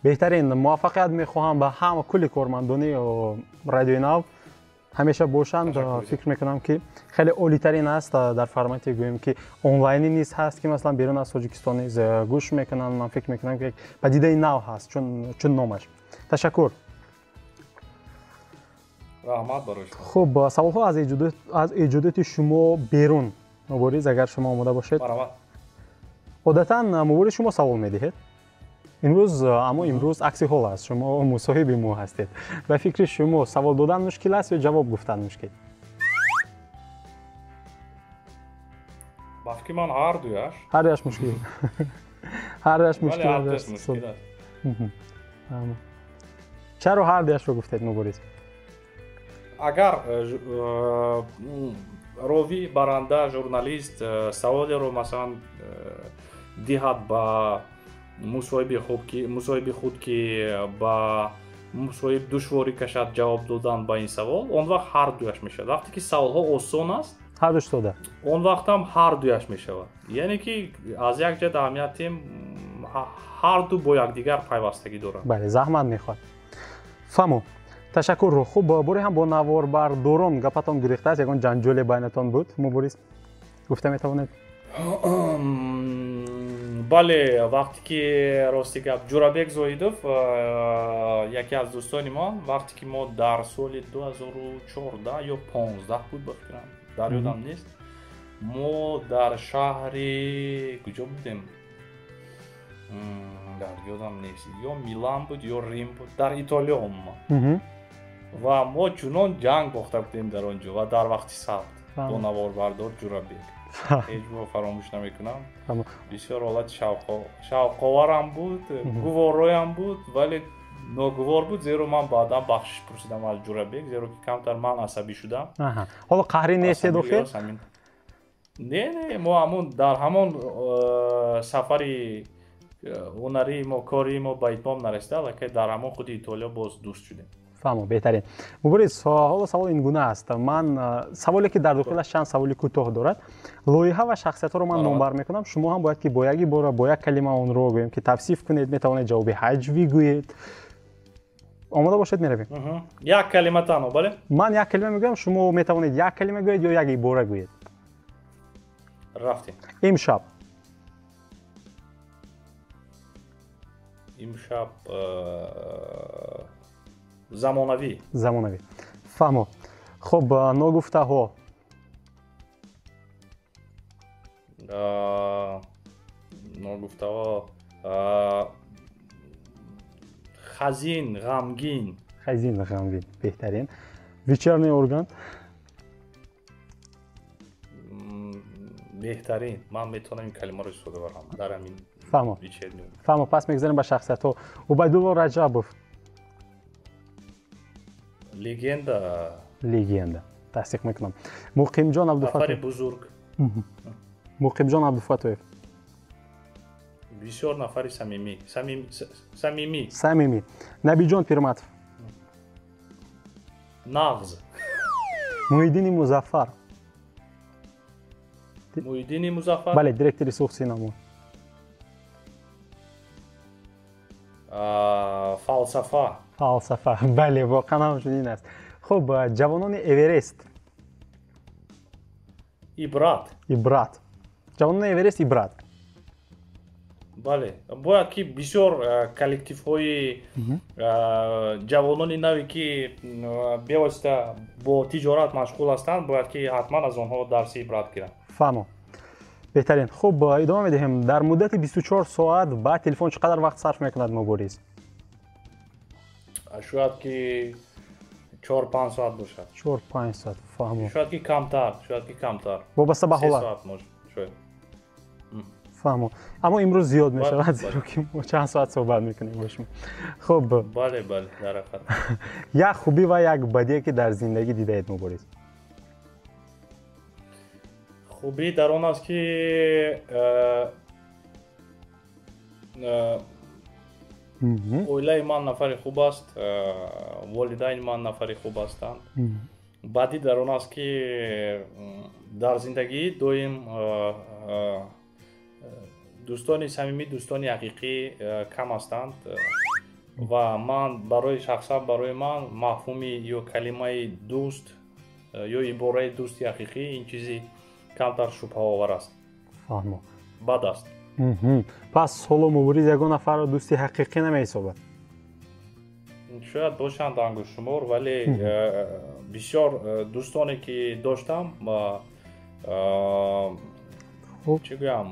беҳтарин. Муваффақият мехоҳам ба ҳама кулли кормандони Радиои Нав, ҳамеша бошанд. Фикр мекунам, ки хеле олитарин аст, дар формати гӯем ки онлайнӣ низ ҳаст, ки масалан берун аз Тоҷикистон низ гӯш мекунанд. Ман фикр мекунам, ки як падидаи нав ҳаст чун номаш. Ташаккур. Раҳмат барои шумо. Хуб, саволҳо аз эҷодиёти шумо берун, Мубориз, агар шумо омода бошед. Одатан, Мубориз, шумо савол медиҳед имрӯз, аммо имрӯз акси ҳол аст, шумо мусоҳиби мо ҳастед. Ба фикри шумо, савол додан мушкил аст ё ҷавоб гуфтан мушкил? Ба фикри ман, ҳардуяш. Ҳардуяш мушкил, ҳардуяш мушкил. Чаро ҳардуяшро гуфтед, Мубориз? Агар ровӣ, баранда, журналист саволеро масалан диҳад ба мусоҳиби худ, ки ба мусоҳиб душворӣ кашад ҷавоб додан ба ин савол, он вақт ҳардуяш мешавад. Вақте ки саволҳо осон аст, ҳардуш сода, он вақтам ҳардуяш мешавад. Яъне ки аз як ҷиҳат аҳамиятем ҳарду бо якдигар пайвастагӣ доранд. Бале, заҳмат мехоҳад. Фаҳмо, ташаккур. Хуб, боре ҳам бо наворбардорон гапатон гурехтааст, ягон ҷанҷоле байнатон буд, Мубориз, гуфта метавонед? Бале, вақте ки, рости гап, Ҷурабек Зоҳидов, яке аз дӯстони мо, вақте ки мо дар соли 2014 ё 15 буд, ба фикрам, дар ёдам нест, мо дар шаҳри куҷо будем, дар ёдам нест, ё Милан буд, ё Рим буд, дар Итолиё умуман, ва мо чунон ҷанг бохта будем дар он ҷо ва дар вақти сабт бо наворбардор Ҷурабек, ҳеҷ гоҳ фаромӯш намекунам. Бисёр ҳолати шавқоварам буд, гувороям буд, вале ногувор буд, зеро ман баъдан бахшиш пурсидам аз Ҷурабек, зеро ки камтар ман асабӣ шудам. Ҳоло қаҳрӣ нестед охир? Не, не, мо ҳамон дар ҳамон сафари ҳунарии мо, кории мо ба итмом нарасида, аллакай дар ҳамон худи Итолиё боз дӯст шудем. Фаҳмо, беҳтарин. Мубориз, ҳоло савол ин гуна аст. Ман саволе ки дар дохилаш чанд саволи кӯтоҳ дорад. Лоиҳа ва шахсиятҳоро ман номбар мекунам, шумо ҳам бояд ки бо як ибора, бо як калима онро гӯем ки тавсиф кунед. Метавонед ҷавоби ҳаҷвӣ гӯед. Омода бошед, меравем. Як калима танҳо, бале? Ман як калима мегӯям, шумо метавонед як калима гӯед ё як ибора гӯед. Рафтем. Имшаб. Имшаб замонавӣ. Замонавӣ, фаҳмо. Хуб, ногуфтаҳо. Ногуфтаҳо, хазин, ғамгин. Хазин, ғамгин, беҳтарин. Вечерний Ургант. Беҳтарин. Ман метавонам ин калимаро истифода барам дар ҳамин. Фаҳмо, фаҳмо. Пас мегузарем ба шахсиятҳо. Убайдулло Раҷабов. Легенда. Легенда, тасдиқ мекунам. Муқимҷон Абдуфатоев. Нафари бузург. Муқимҷон Абдуфатоев. Бисёр нафари самимӣ, самимӣ. Самимӣ. Набиҷон Пирматов. Нағз. Муҳиддини Музаффар. Муҳиддини Музаффар. Бале, директори Суғд Синамо. Фалсафа. Фалсафа, бале, воқеан ҳам чунин аст. Хуб, ҷавонони Эверест. Ибрат. Ибрат. Ҷавонони Эверест ибрат. Бале, бояд ки бисёр коллективҳои ҷавонони наве, ки бевосита бо тиҷорат машғул ҳастанд, бояд ки ҳатман аз онҳо дарси ибрат гиранд. Фаҳмо, беҳтарин. Хуб, идома медиҳем. Дар муддати 24 соат ба телефон чӣ қадар вақт сарф мекунад Мубориз? Шояд ки 4-5 соат бошад. 4-5 соат, фаҳмо. Шояд ки камтар, шояд ки камтар. Вобаста ба ҳолат. Соат может, шояд. Фаҳмо, аммо имрӯз зиёд мешавад, зеро ки мо чанд соат суҳбат мекунем бо шумо. Хуб. Бале, бале, дар ҳақиқат. Як хубӣ ва як бадие, ки дар зиндагӣ дидаед, Мубориз? Хубӣ дар он аст, ки оилаи ман нафари хуб аст, волидайни ман нафари хуб ҳастанд. Бадӣ дар он аст, ки дар зиндагӣ доим дӯстони самимӣ, дӯстони ҳақиқӣ кам ҳастанд ва ман барои шахсан, барои ман мафҳуми ё калимаи дӯст ё ибораи дӯсти ҳақиқӣ ин чизи камтар шубҳаовар аст. Фаҳмо. Бад аст. Пас ҳоло Мубориз ягон нафарро дӯсти ҳақиқӣ намеҳисобад? Шояд бошанд ангуштшумор, вале бисёр дӯстоне, ки доштам, чӣ гӯям,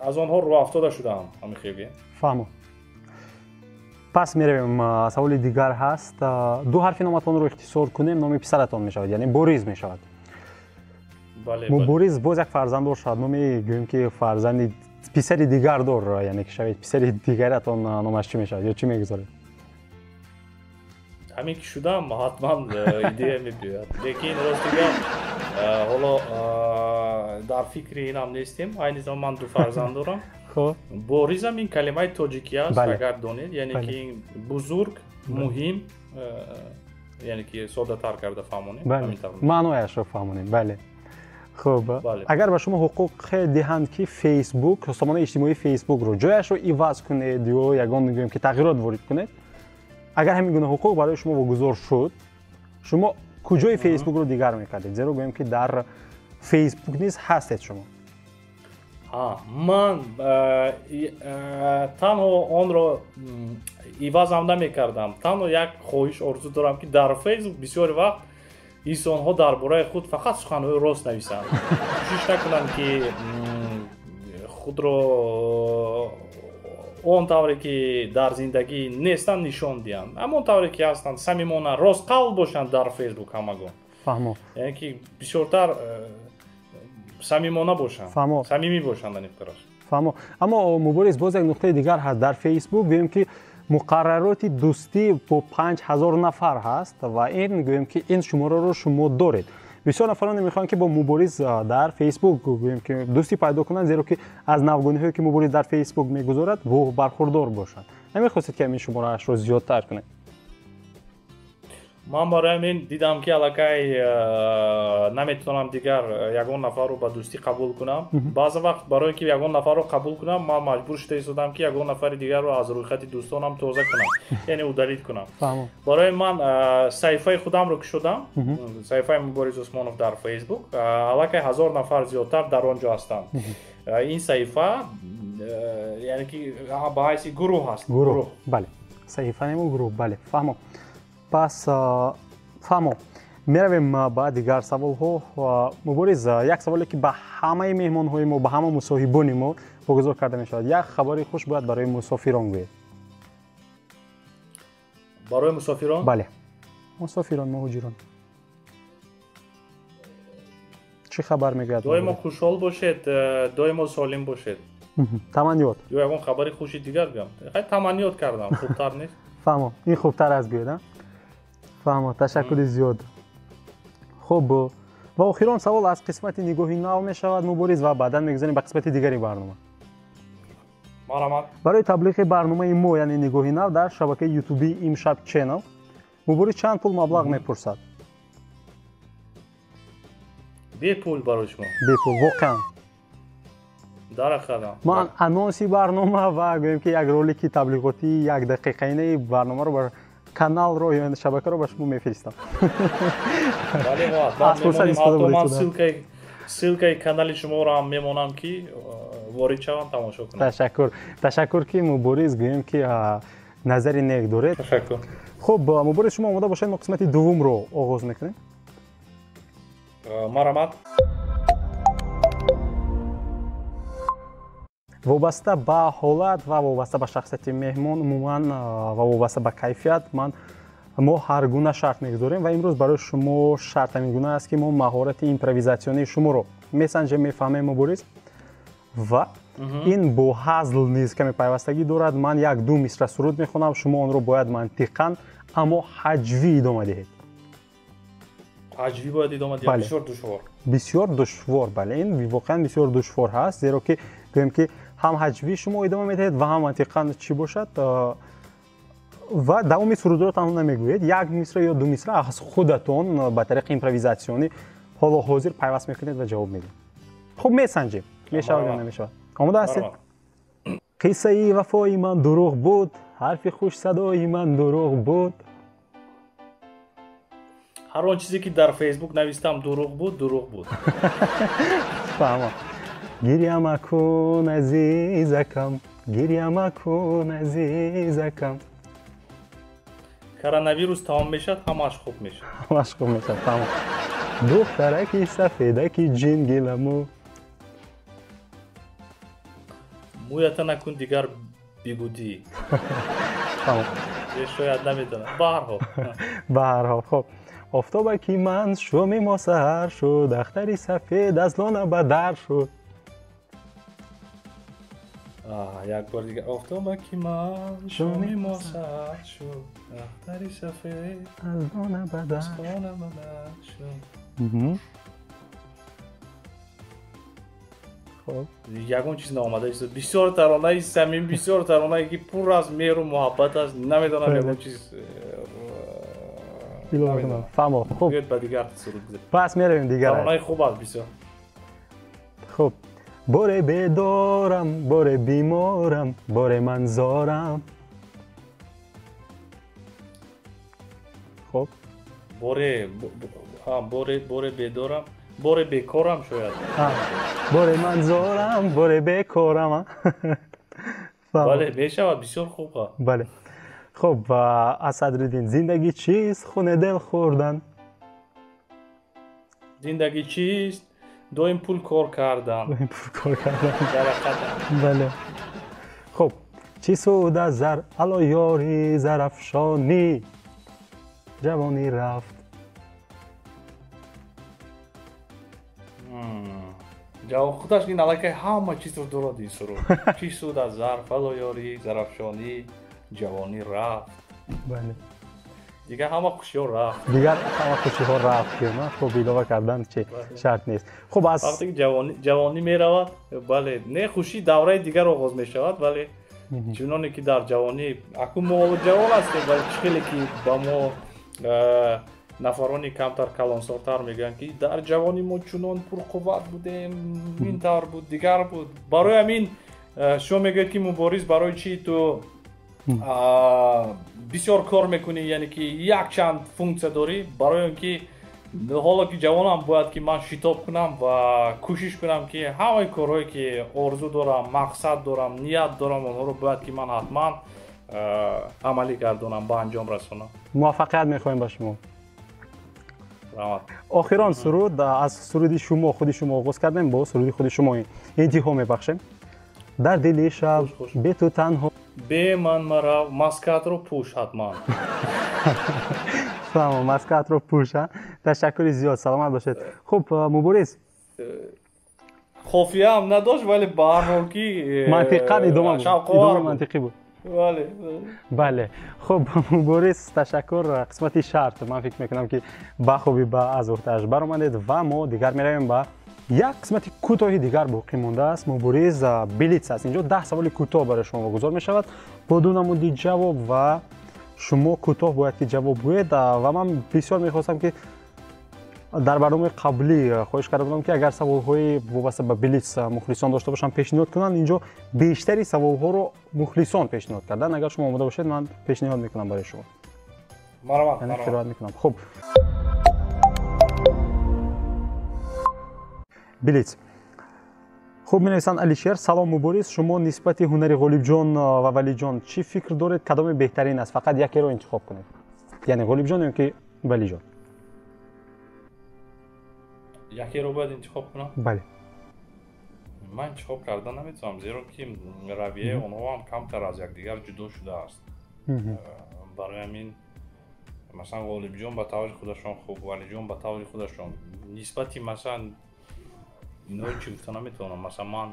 аз онҳо рӯафтода шудам, ҳамин хел. Фаҳмо. Пас меравем, саволи дигар ҳаст. Ду ҳарфи номатонро ихтисор кунем, номи писаратон мешавад, яъне Бориз мешавад. Мубориз боз як фарзанддор шавад, номи, гӯем ки, фарзанди писари дигар дор, яъне ки шавед писари дигаратон, номаш чӣ мешавад ё чӣ мегузоред? Ҳамин ки шудам, ҳатман идея мебиёяд, лекин рости гап, ҳоло дар фикри инам нестем. Айни замон ман ду фарзанд дорам. Боризам ин калимаи тоҷикӣ аст, агар донед, яъне ки бузург, муҳим, яъне ки соддатар карда фаҳмонем. Маънояшро фаҳмонем, бале. Хуб, агар ба шумо ҳуқуқ диҳанд, ки Фейсбук, сомонаи иҷтимоии Фейсбукро ҷояшро иваз кунед ё ягон, гӯем ки, тағйирот ворид кунед, агар ҳамин гуна ҳуқуқ барои шумо вогузор шуд, шумо куҷои Фейсбукро дигар мекардед? Зеро, гӯем ки, дар Фейсбук низ ҳастед шумо. Ман танҳо онро ивазам намекардам. Танҳо як хоҳиш, орзу дорам, ки дар Фейсбук бисёри вақт инсонҳо дар бораи худ фақат суханҳои рост нависанд, кӯшиш накунанд, ки худро он тавре, ки дар зиндагӣ нестанд, нишон диҳанд. Ҳамон тавре, ки ҳастанд, самимона, ростқавл бошанд дар Фейсбук ҳамагон. Фаҳмо. Яъне ки бисёртар самимона бошанд, самимӣ бошанд, аниқтараш. Фаҳмо. Аммо, Мубориз, боз як нуқтаи дигар ҳаст. Дар Фейсбук, гӯем ки, муқаррароти дӯстӣ бо 5000 нафар ҳаст ва ин, гӯем ки, ин шумораро шумо доред. Бисёр нафароне мехоҳанд, ки бо Мубориз дар Фейсбук, гӯем ки, дӯстӣ пайдо кунанд, зеро ки аз навгониҳое, ки Мубориз дар Фейсбук мегузорад, бархурдор бошанд. Намехостед, ки ҳамин шумораашро зиёдтар кунед? Ман барои ҳамин дидам, ки аллакай наметавонам дигар ягон нафарро ба дӯстӣ қабул кунам. Баъзе вақт барои ки ягон нафарро қабул кунам, ман маҷбур шуда истодам, ки ягон нафари дигарро аз рӯйхати дӯстонам тоза кунам, яъне удалить кунам. Барои ман саҳифаи худамро кушодам, саҳифаи Мубориз Усмонов дар Фейсбук, аллакай 1000 нафар зиёдтар дар он ҷо ҳастанд. Ин саҳифа, яъне ки, ба ҳайси гурӯҳ ҳаст. Гурӯҳ, бале, саҳифа нему гурӯҳ, бале, фаҳмо. Пас фаҳмо. Меравем ба дигар саволҳо. Мубориз, як саволе ки ба ҳамаи меҳмонҳои мо, ба ҳама мусоҳибони мо вогузор карда мешавад. Як хабари хуш бояд барои мусофирон гӯед. Барои мусофирон? Бале, мусофирон, муҳоҷирон. Чӣ хабар мегӯяд? Доимо хушҳол бошед, доимо солим бошед. Таманниёт. Ё ягон хабари хуши дигар гӯям? Хай, таманниёт кардам, хубтар нест? Фаҳмо, ин хубтар аст гӯед, а? Фаҳмо, ташаккури зиёд. Хуб, ва охирон савол аз қисмати нигоҳи нав мешавад, Мубориз, ва баъдан мегузарем ба қисмати дигари барнома. Марҳамат. Барои таблиғи барномаи мо, яъне нигоҳи нав, дар шабакаи ютубии Имшаб Channel Мубориз чанд пул маблағ мепурсад? Бепул барои шумо. Бепул, воқеан. Дарахадам. Ман анонси барнома ва гӯем ки як ролики таблиғотии як дақиқаинаи барномаро ба каналро ё шабакаро ба шумо мефиристам. Бале, аз фурсат истифода ман буред. Ссылкаи канали шуморо ҳам мемонам, ки ворид шаванд, тамошо кунанд. Ташаккур, ташаккур, ки Мубориз, гӯем ки назари нек доред. Ташаккур. Хуб, Мубориз, шумо омода бошед, мо қисмати дуввумро оғоз мекунем. Марҳамат. Вобаста ба ҳолат ва вобаста ба шахсияти меҳмон умуман ва вобаста ба кайфият ман мо ҳар гуна шарт мегузорем, ва имрӯз барои шумо шарт ҳамин гуна аст, ки мо маҳорати импровизатсионии шуморо месанҷем, мефаҳмем, Мубориз, ва ин бо ҳазл низ каме пайвастагӣ дорад. Ман як ду мисра суруд мехонам, шумо онро бояд мантиқан, аммо ҳаҷвӣ идома диҳед. Ҳаҷвӣ бояд идома диҳад? Бисёр душвор. Бисёр душвор, бале, ин воқеан бисёр душвор ҳаст, зеро ки гӯем ки ҳам ҳаҷвӣ шумо идома медиҳед ва ҳам мантиқан чӣ бошад, ва давоми сурудро танҳо намегӯед, як мисра ё ду мисра аз худатон ба тариқи импровизатсионӣ ҳоло ҳозир пайваст мекунед ва ҷавоб медиҳед. Хуб, месанҷем, мешавад ё намешавад. Омода ҳастед? Қиссаи вафои ман дурӯғ буд, ҳарфи хушсадои ман дурӯғ буд. Ҳар он чизе ки дар Фейсбук навистам дурӯғ буд, дурӯғ буд. Фаҳмам. Гиря макун, азизакам, гиря макун, азизакам. Коронавирус тамом мешавад, ҳамааш хуб мешавад. Ҳамааш хуб мешавад, тамом. Духтараки сафедаки ҷингиламу. Мӯята накун дигар бигудӣ. Тамом. Шояд намедонам. Ба ҳар ҳол. Ба ҳар ҳол, хуб. Офтобаки ман шоми мо саҳар шуд, ахтари сафед аз лона ба дар шуд. Як бор дигар. Офтобаки ман шоми мо саҳар шуд, ахтари сафед аз лона ба дар шуд. Хуб, ягон чиз наомада истод. Бисёр таронаи самим, бисёр таронае ки пур аз меҳру муҳаббат аст. Намедонам, ягон чиз. Фаҳмо. Хуб, ба дигар суруд гузарем. Пас меравем дигар. Таронаи хуб аст бисёр. Хуб. Боре бедорам, боре биморам, боре ман зорам. Хуб. Боре боре боре бедорам, боре бекорам шояд. Боре ман зорам, боре бекорам. Бале, мешавад, бисёр хуб. Бале. Хуб, аз Садриддин: зиндагӣ чист, хуне дил хӯрдан. Зиндагӣ чист, доим пул кор кардан. Доим пул кор кардан. Бале. Хуб, чӣ суд аз зар, ало ёри зарафшонӣ, ҷавонӣ рафт. Ҷавоб худаш ин аллакай ҳама чизро дорад ин суруд. Чӣ суд аз зар, ало ёри зарафшонӣ, ҷавонӣ рафт. Бале. Дигар ҳама хушиҳо рафт. Дигар ҳама хушиҳо рафт. Хуб, илова кардан чи шарт нест. Хуб, аз вақте ки ҷавонӣ меравад, бале, не, хушӣ давраи дигар оғоз мешавад, вале чуноне ки дар ҷавонӣ, акун мо ҳоло ҷавон ҳастем, вале чӣ хеле ки ба мо нафарони камтар калонсолтар мегӯянд, ки дар ҷавонӣ мо чунон пурқувват будем, ин тавр буд, дигар буд. Барои ҳамин шумо мегӯед, ки Мубориз, барои чӣ ту бисёр кор мекунӣ, яъне ки якчанд функсия дорӣ? Барои он ки ҳоло ки ҷавонам, бояд ки ман шитоб кунам ва кӯшиш кунам, ки ҳамаи корҳое ки орзу дорам, мақсад дорам, ният дорам, онҳоро бояд ки ман ҳатман амалӣ гардонам, ба анҷом расонам. Муваффақият мехоҳем ба шумо. Охирон суруд аз суруди шумо, худи шумо оғоз кардем, бо суруди худи шумо интиҳо мебахшем. Дар дили шаб бе ту танҳо, бе ман марав, маскатро пӯш ҳатман. Фаҳмо, маскатро пӯш. Ташаккури зиёд, саломат бошед. Хуб, Мубориз, хофияам надошт, вале ба ҳар ҳол ки мантиқан идома буд, мантиқӣ буд. Бале, бале. Хуб, Мубориз, ташаккур. Қисмати шарт ман фикр мекунам, ки ба хубӣ ба аз уҳдааш баромадед ва мо дигар меравем ба як қисмати кӯтоҳи дигар боқӣ мондааст. Мубориз, блиц аст. Инҷо 10 саволи кӯтоҳ барои шумо вогузор мешавад бо ду намуди ҷавоб ва шумо кӯтоҳ бояд ки ҷавоб гӯед. Ва ман бисёр мехостам, ки дар барномаи қаблӣ хоҳиш карда будам, ки агар саволҳои вобаста ба блиц мухлисон дошта бошанд, пешниҳод кунанд. Инҷо бештари саволҳоро мухлисон пешниҳод карданд. Агар шумо омода бошед, ман пешниҳод мекунам барои шумо. Марҳамат. Мекунам. Хуб, блиц. Хуб, менависанд Алишер: салом, Мубориз, шумо нисбати ҳунари Ғолибҷон ва Валиҷон чӣ фикр доред? Кадоме беҳтарин аст? Фақат якеро интихоб кунед, яъне Ғолибҷон ё ки Валиҷон? Якеро бояд интихоб кунам? Бале. Ман интихоб карда наметавонам, зеро ки равияи онҳо ҳам камтар аз якдигар ҷудо шудааст. Барои ҳамин, масалан, Ғолибҷон ба таври худашон хуб, Валиҷон ба таври худашон. Нисбати, масалан, инҳои чӣ гуфта наметавонам. Масалан, ман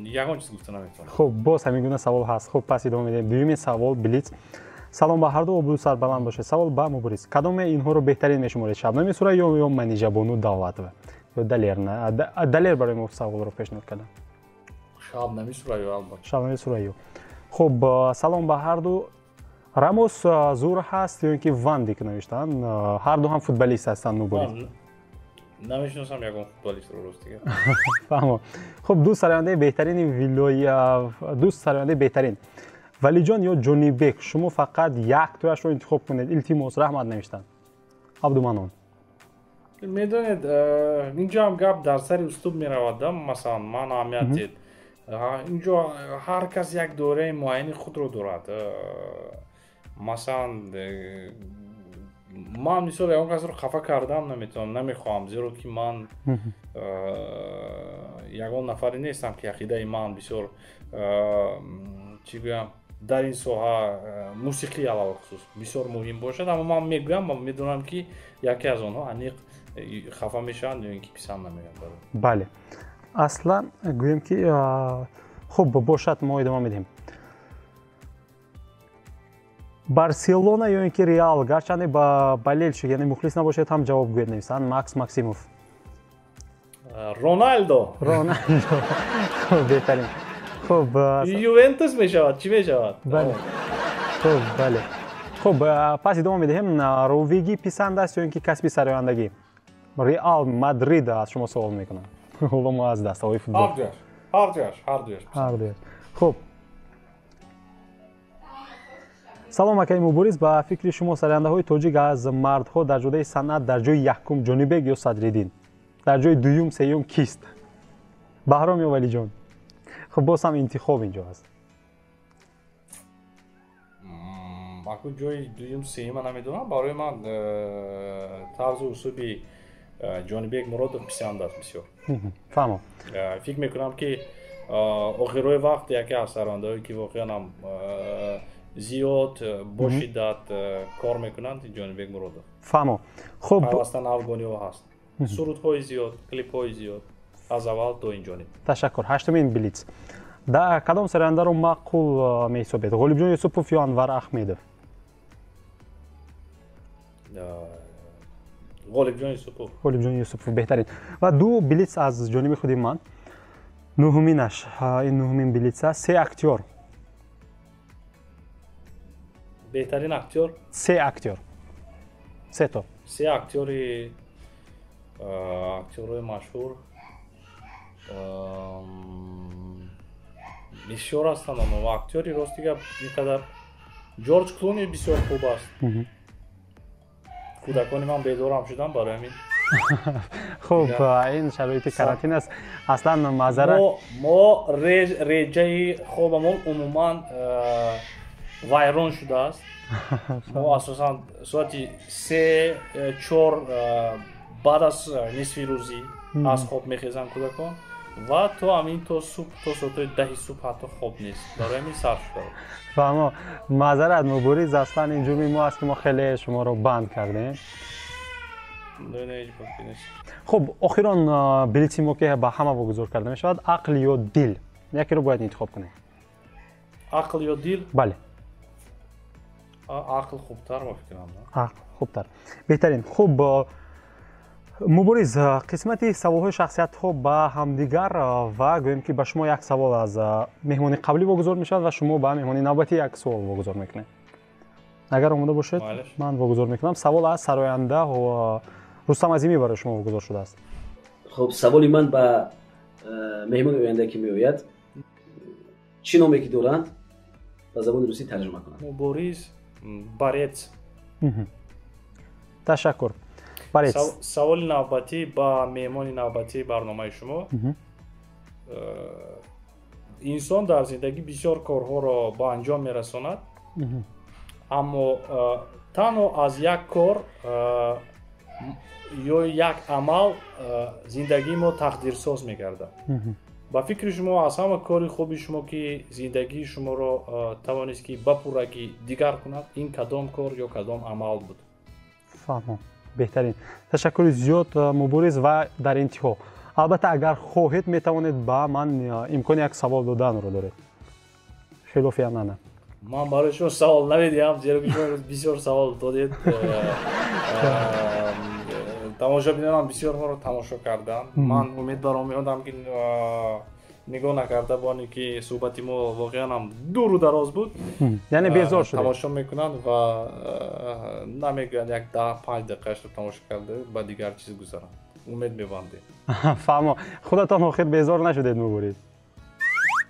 ягон чиз гуфта наметавонам. Хуб, боз ҳамин гуна савол ҳаст. Хуб, пас идома медиҳем. Дуюмин савол, блиц. Салом ба ҳарду, обрӯ сарбаланд бошед. Савол ба Мубориз: кадоме инҳоро беҳтарин мешуморед, Шабнами Сурайё ё Манижабону Давлатова ё Далер? Далер барои мо саволро пешниҳод кардам. Шабнами Сурайё, албатта. Шабнами Сурайё. Хуб, салом ба ҳарду, Рамос зур ҳаст ё ин ки Ван Дик? Навиштаанд, ҳарду ҳам футболист ҳастанд, Мубориз. Намешиносам ягон футболистро, ростига. Фаҳмо. Хуб, ду сарояндаи беҳтарини вилоя, ду сарояндаи беҳтарин, Валиҷон ё Ҷонибек, шумо фақат яктояшро интихоб кунед, илтимос, раҳмат, навиштанд Абдуманон. Медонед, инҷо ҳам гап дар сари услуб меравад да. Масалан, ман аҳамият дед, инҷо ҳар кас як доираи муайяни худро дорад. Масалан, ман мисол ягон касро хафа кардам наметавонам, намехоҳам, зеро ки ман ягон нафаре нестам, ки ақидаи ман бисёр, чӣ гӯям, дар ин соҳа, мусиқӣ алалхусус, бисёр муҳим бошад. Аммо ман мегӯям, медонам, ки яке аз онҳо аниқ хафа мешаванд ё ин ки писанд намеояд. Бале, аслан гӯем ки хуб бошад, мо идома медиҳем. Барселона ё ин ки Реал, гарчанде ба болельщик, яъне мухлис набошед ҳам ҷавоб гӯед, нависанд Макс Максимов. Роналдо. Роналдо, беҳтарин. Хуб. Ювентус мешавад, чӣ мешавад? Бале, хуб, бале. Хуб, пас идома медиҳем. Ровигӣ писанд аст ё ин ки касби сарояндагӣ? Реал Мадрид аз шумо савол мекунам. Ҳоло мо аз дастаҳои футбол. Ҳардуяш, ҳардуяш, ҳардуяш. Ҳардуяш. Хуб, салом, акаи Мубориз, ба фикри шумо сарояндаҳои тоҷик аз мардҳо дар ҷодаи санъат дар ҷои якум Ҷонибек ё Садриддин, дар ҷои дуюм, сеюм кист, Баҳром ё Валиҷон? Хуб, боз ҳам интихоб инҷо ҳаст. Аку ҷои дуюм, сеюма намедонам. Барои ман тарзу усуби Ҷонибек Муродов писанд аст бисёр. Фаҳмам. Фикр мекунам, ки охирҳои вақт яке аз сарояндаҳое, ки воқеан ҳам зиёд бо шиддат кор мекунанд, Ҷонибек Муродов. Фаҳмо. Хуб, пайваста навгониҳо ҳаст, сурудҳои зиёд, клипҳои зиёд аз аввал то инҷониб. Ташаккур. Ҳаштумин блиц: да кадом сарояндаро маъқул меҳисобед, Ғолибҷон Юсупов ё Анвар Аҳмедов? Ғолибҷон Юсупов. Ғолибҷон Юсупов, беҳтарин. Ва ду блиц аз ҷониби худи ман, нуҳуминаш, ин нуҳумин блиц аст: се актёр. Беҳтарин актёр? Се актёр, сето. Се актёри, актёрҳои машҳур бисёр ҳастанд онҳо. Актёри, рости гап, ин қадар Ҷорҷ Клуни бисёр хуб аст. Кӯдакони ман бедорам шудам, барои ҳамин. Хуб, ин шароити карантин аст, аслан маъзарат. Мо реҷаи хобамон умуман Вайрон шудааст. Мо асосан соати 3-4 баъд аз нисфи рӯзӣ аз хоб мехезанд кӯдакон ва то ҳамин то субҳ, то соатҳои 10 субҳ ҳатто хоб нест. Барои ҳамин сар шуда. Фаҳмо, маъзарат, Мубориз, аслан ин ҷурми мо аст, ки мо хеле шуморо банд кардем. Хуб, охирон билети мо, ки ба ҳама вогузор карда мешавад: ақл ё дил, якеро бояд интихоб кунем. Ақл ё дил? Бале. Ақл хубтар, ба фикрам. Ақл хубтар, беҳтарин. Хуб, Мубориз, қисмати саволҳои шахсиятҳо ба ҳамдигар, ва гӯем, ки ба шумо як савол аз меҳмони қаблӣ вогузор мешавад ва шумо ба меҳмони навбатӣ як суол вогузор мекунед. Агар омода бошед, ман вогузор мекунам. Савол аз сароянда Рустам Азимӣ барои шумо вогузор шудааст. Хуб, саволи ман ба меҳмони оянда, ки меояд, чӣ номе ки доранд, ба забони русӣ тарҷума кунанд. Мубориз: борец. Ташаккур. Саволи навбатӣ ба меҳмони навбатии барномаи шумо. Инсон дар зиндагӣ бисёр корҳоро ба анҷом мерасонад, аммо танҳо аз як кор ё як амал зиндагии мо тақдирсоз мегардад. Ба фикри шумо, аз ҳама кори хуби шумо, ки зиндагии шуморо тавонист, ки ба пуррагӣ дигар кунад, ин кадом кор ё кадом амал буд? Фаҳмом, беҳтарин. Ташаккури зиёд, Мубориз. Ва дар интиҳо, албатта, агар хоҳед, метавонед ба ман имкони як савол доданро доред, хилофи анъана. Ман барои шумо савол намедиҳам, зеро ки шумо бисёр савол додед. Тамошобинонам бисёр моро тамошо карданд. Ман умед баром меодам, ки нигоҳ накарда бо оне ки суҳбати мо воқеан ҳам дуру дароз буд, яъне безор шудед, тамошо мекунанд ва намегӯянд як 10-5 дақиқаашро тамошо карда, ба дигар чиз гузаранд. Умед мебандем. Фаҳмо, худатон охир безор нашудед, Мубориз?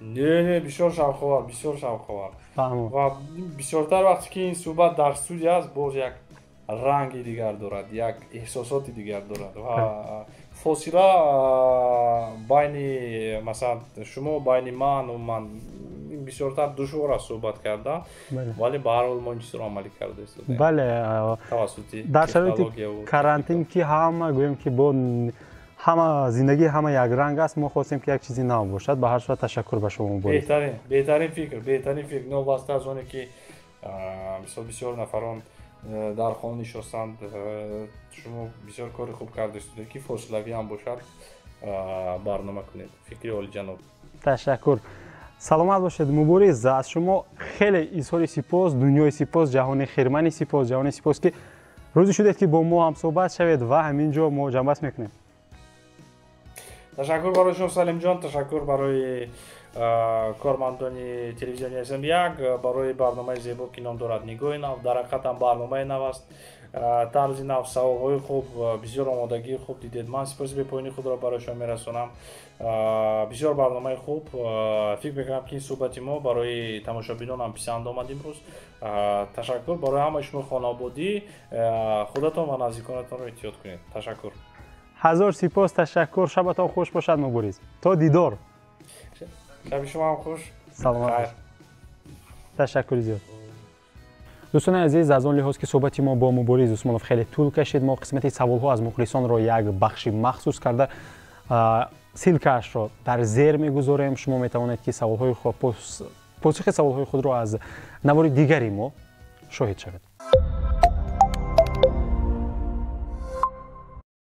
Не, бисёр шавқовар, бисёр шавқовар. Фаҳмо. Ва бисёртар вақте ки ин суҳбат дар студия аст, боз як ранги дигар дорад, як эҳсосоти дигар дорад ва фосила байни, масалан, шумо, байни ман ва ман бисёртар душвор аст суҳбат кардан, вале ба ҳар ҳол мо ин чизро амалӣ карда истодаем. Бале. Тавассути дар шароити карантин, ки ҳама, гӯем ки, бо ҳама зиндагии ҳама якранг аст, мо хостем, ки як чизи нав бошад. Ба ҳар сурат, ташаккур ба шумо, Мубориз. Беҳтарин, беҳтарин фикр, беҳтарин фикр. Новобаста аз оне ки мисол бисёр нафарон дар хона нишостанд, шумо бисёр кори хуб карда истодед, ки фосилавӣ ҳам бошад, барнома кунед. Фикри олиҷаноб. Ташаккур, саломат бошед, Мубориз. Аз шумо хеле изҳори сипос, дунёи сипос, ҷаҳони хирмани сипос, ҷаҳони сипос, ки розӣ шудед, ки бо мо ҳамсӯҳбат шавед, ва ҳамин ҷо мо ҷамъбаст мекунем. Ташаккур барои шумо, Салимҷон, ташаккур барои кормандони телевизиони СМ1, барои барномаи зебо, ки ном дорад «Нигоҳи нав». Дар ҳақиқат ҳам барномаи нав аст, тарзи нав, саволҳои хуб, бисёр омодагии хуб дидед. Ман сипоси бепоёни худро барои шумо мерасонам. Бисёр барномаи хуб. Фикр мекунам, ки ин суҳбати мо барои тамошобинонам писанд омад имрӯз. Ташаккур барои ҳамаи шумо. Хонаободӣ, худатон ва наздиконатонро эҳтиёт кунед. Ташаккур. Ҳазор сипос, ташаккур. Шабатон хуш бошад, Мубориз, то дидор. Шаби шумо ҳам хуш. Саломат, ташаккури зиёд. Дӯстони азиз, аз он лиҳоз ки суҳбати мо бо Мубориз Усмонов хеле тӯл кашид, мо қисмати саволҳо аз мухлисонро як бахши махсус карда, ссылка ашро дар зер мегузорем. Шумо метавонед, ки саволҳои, посухи саволҳои худро аз навори дигари мо шоҳид шавед.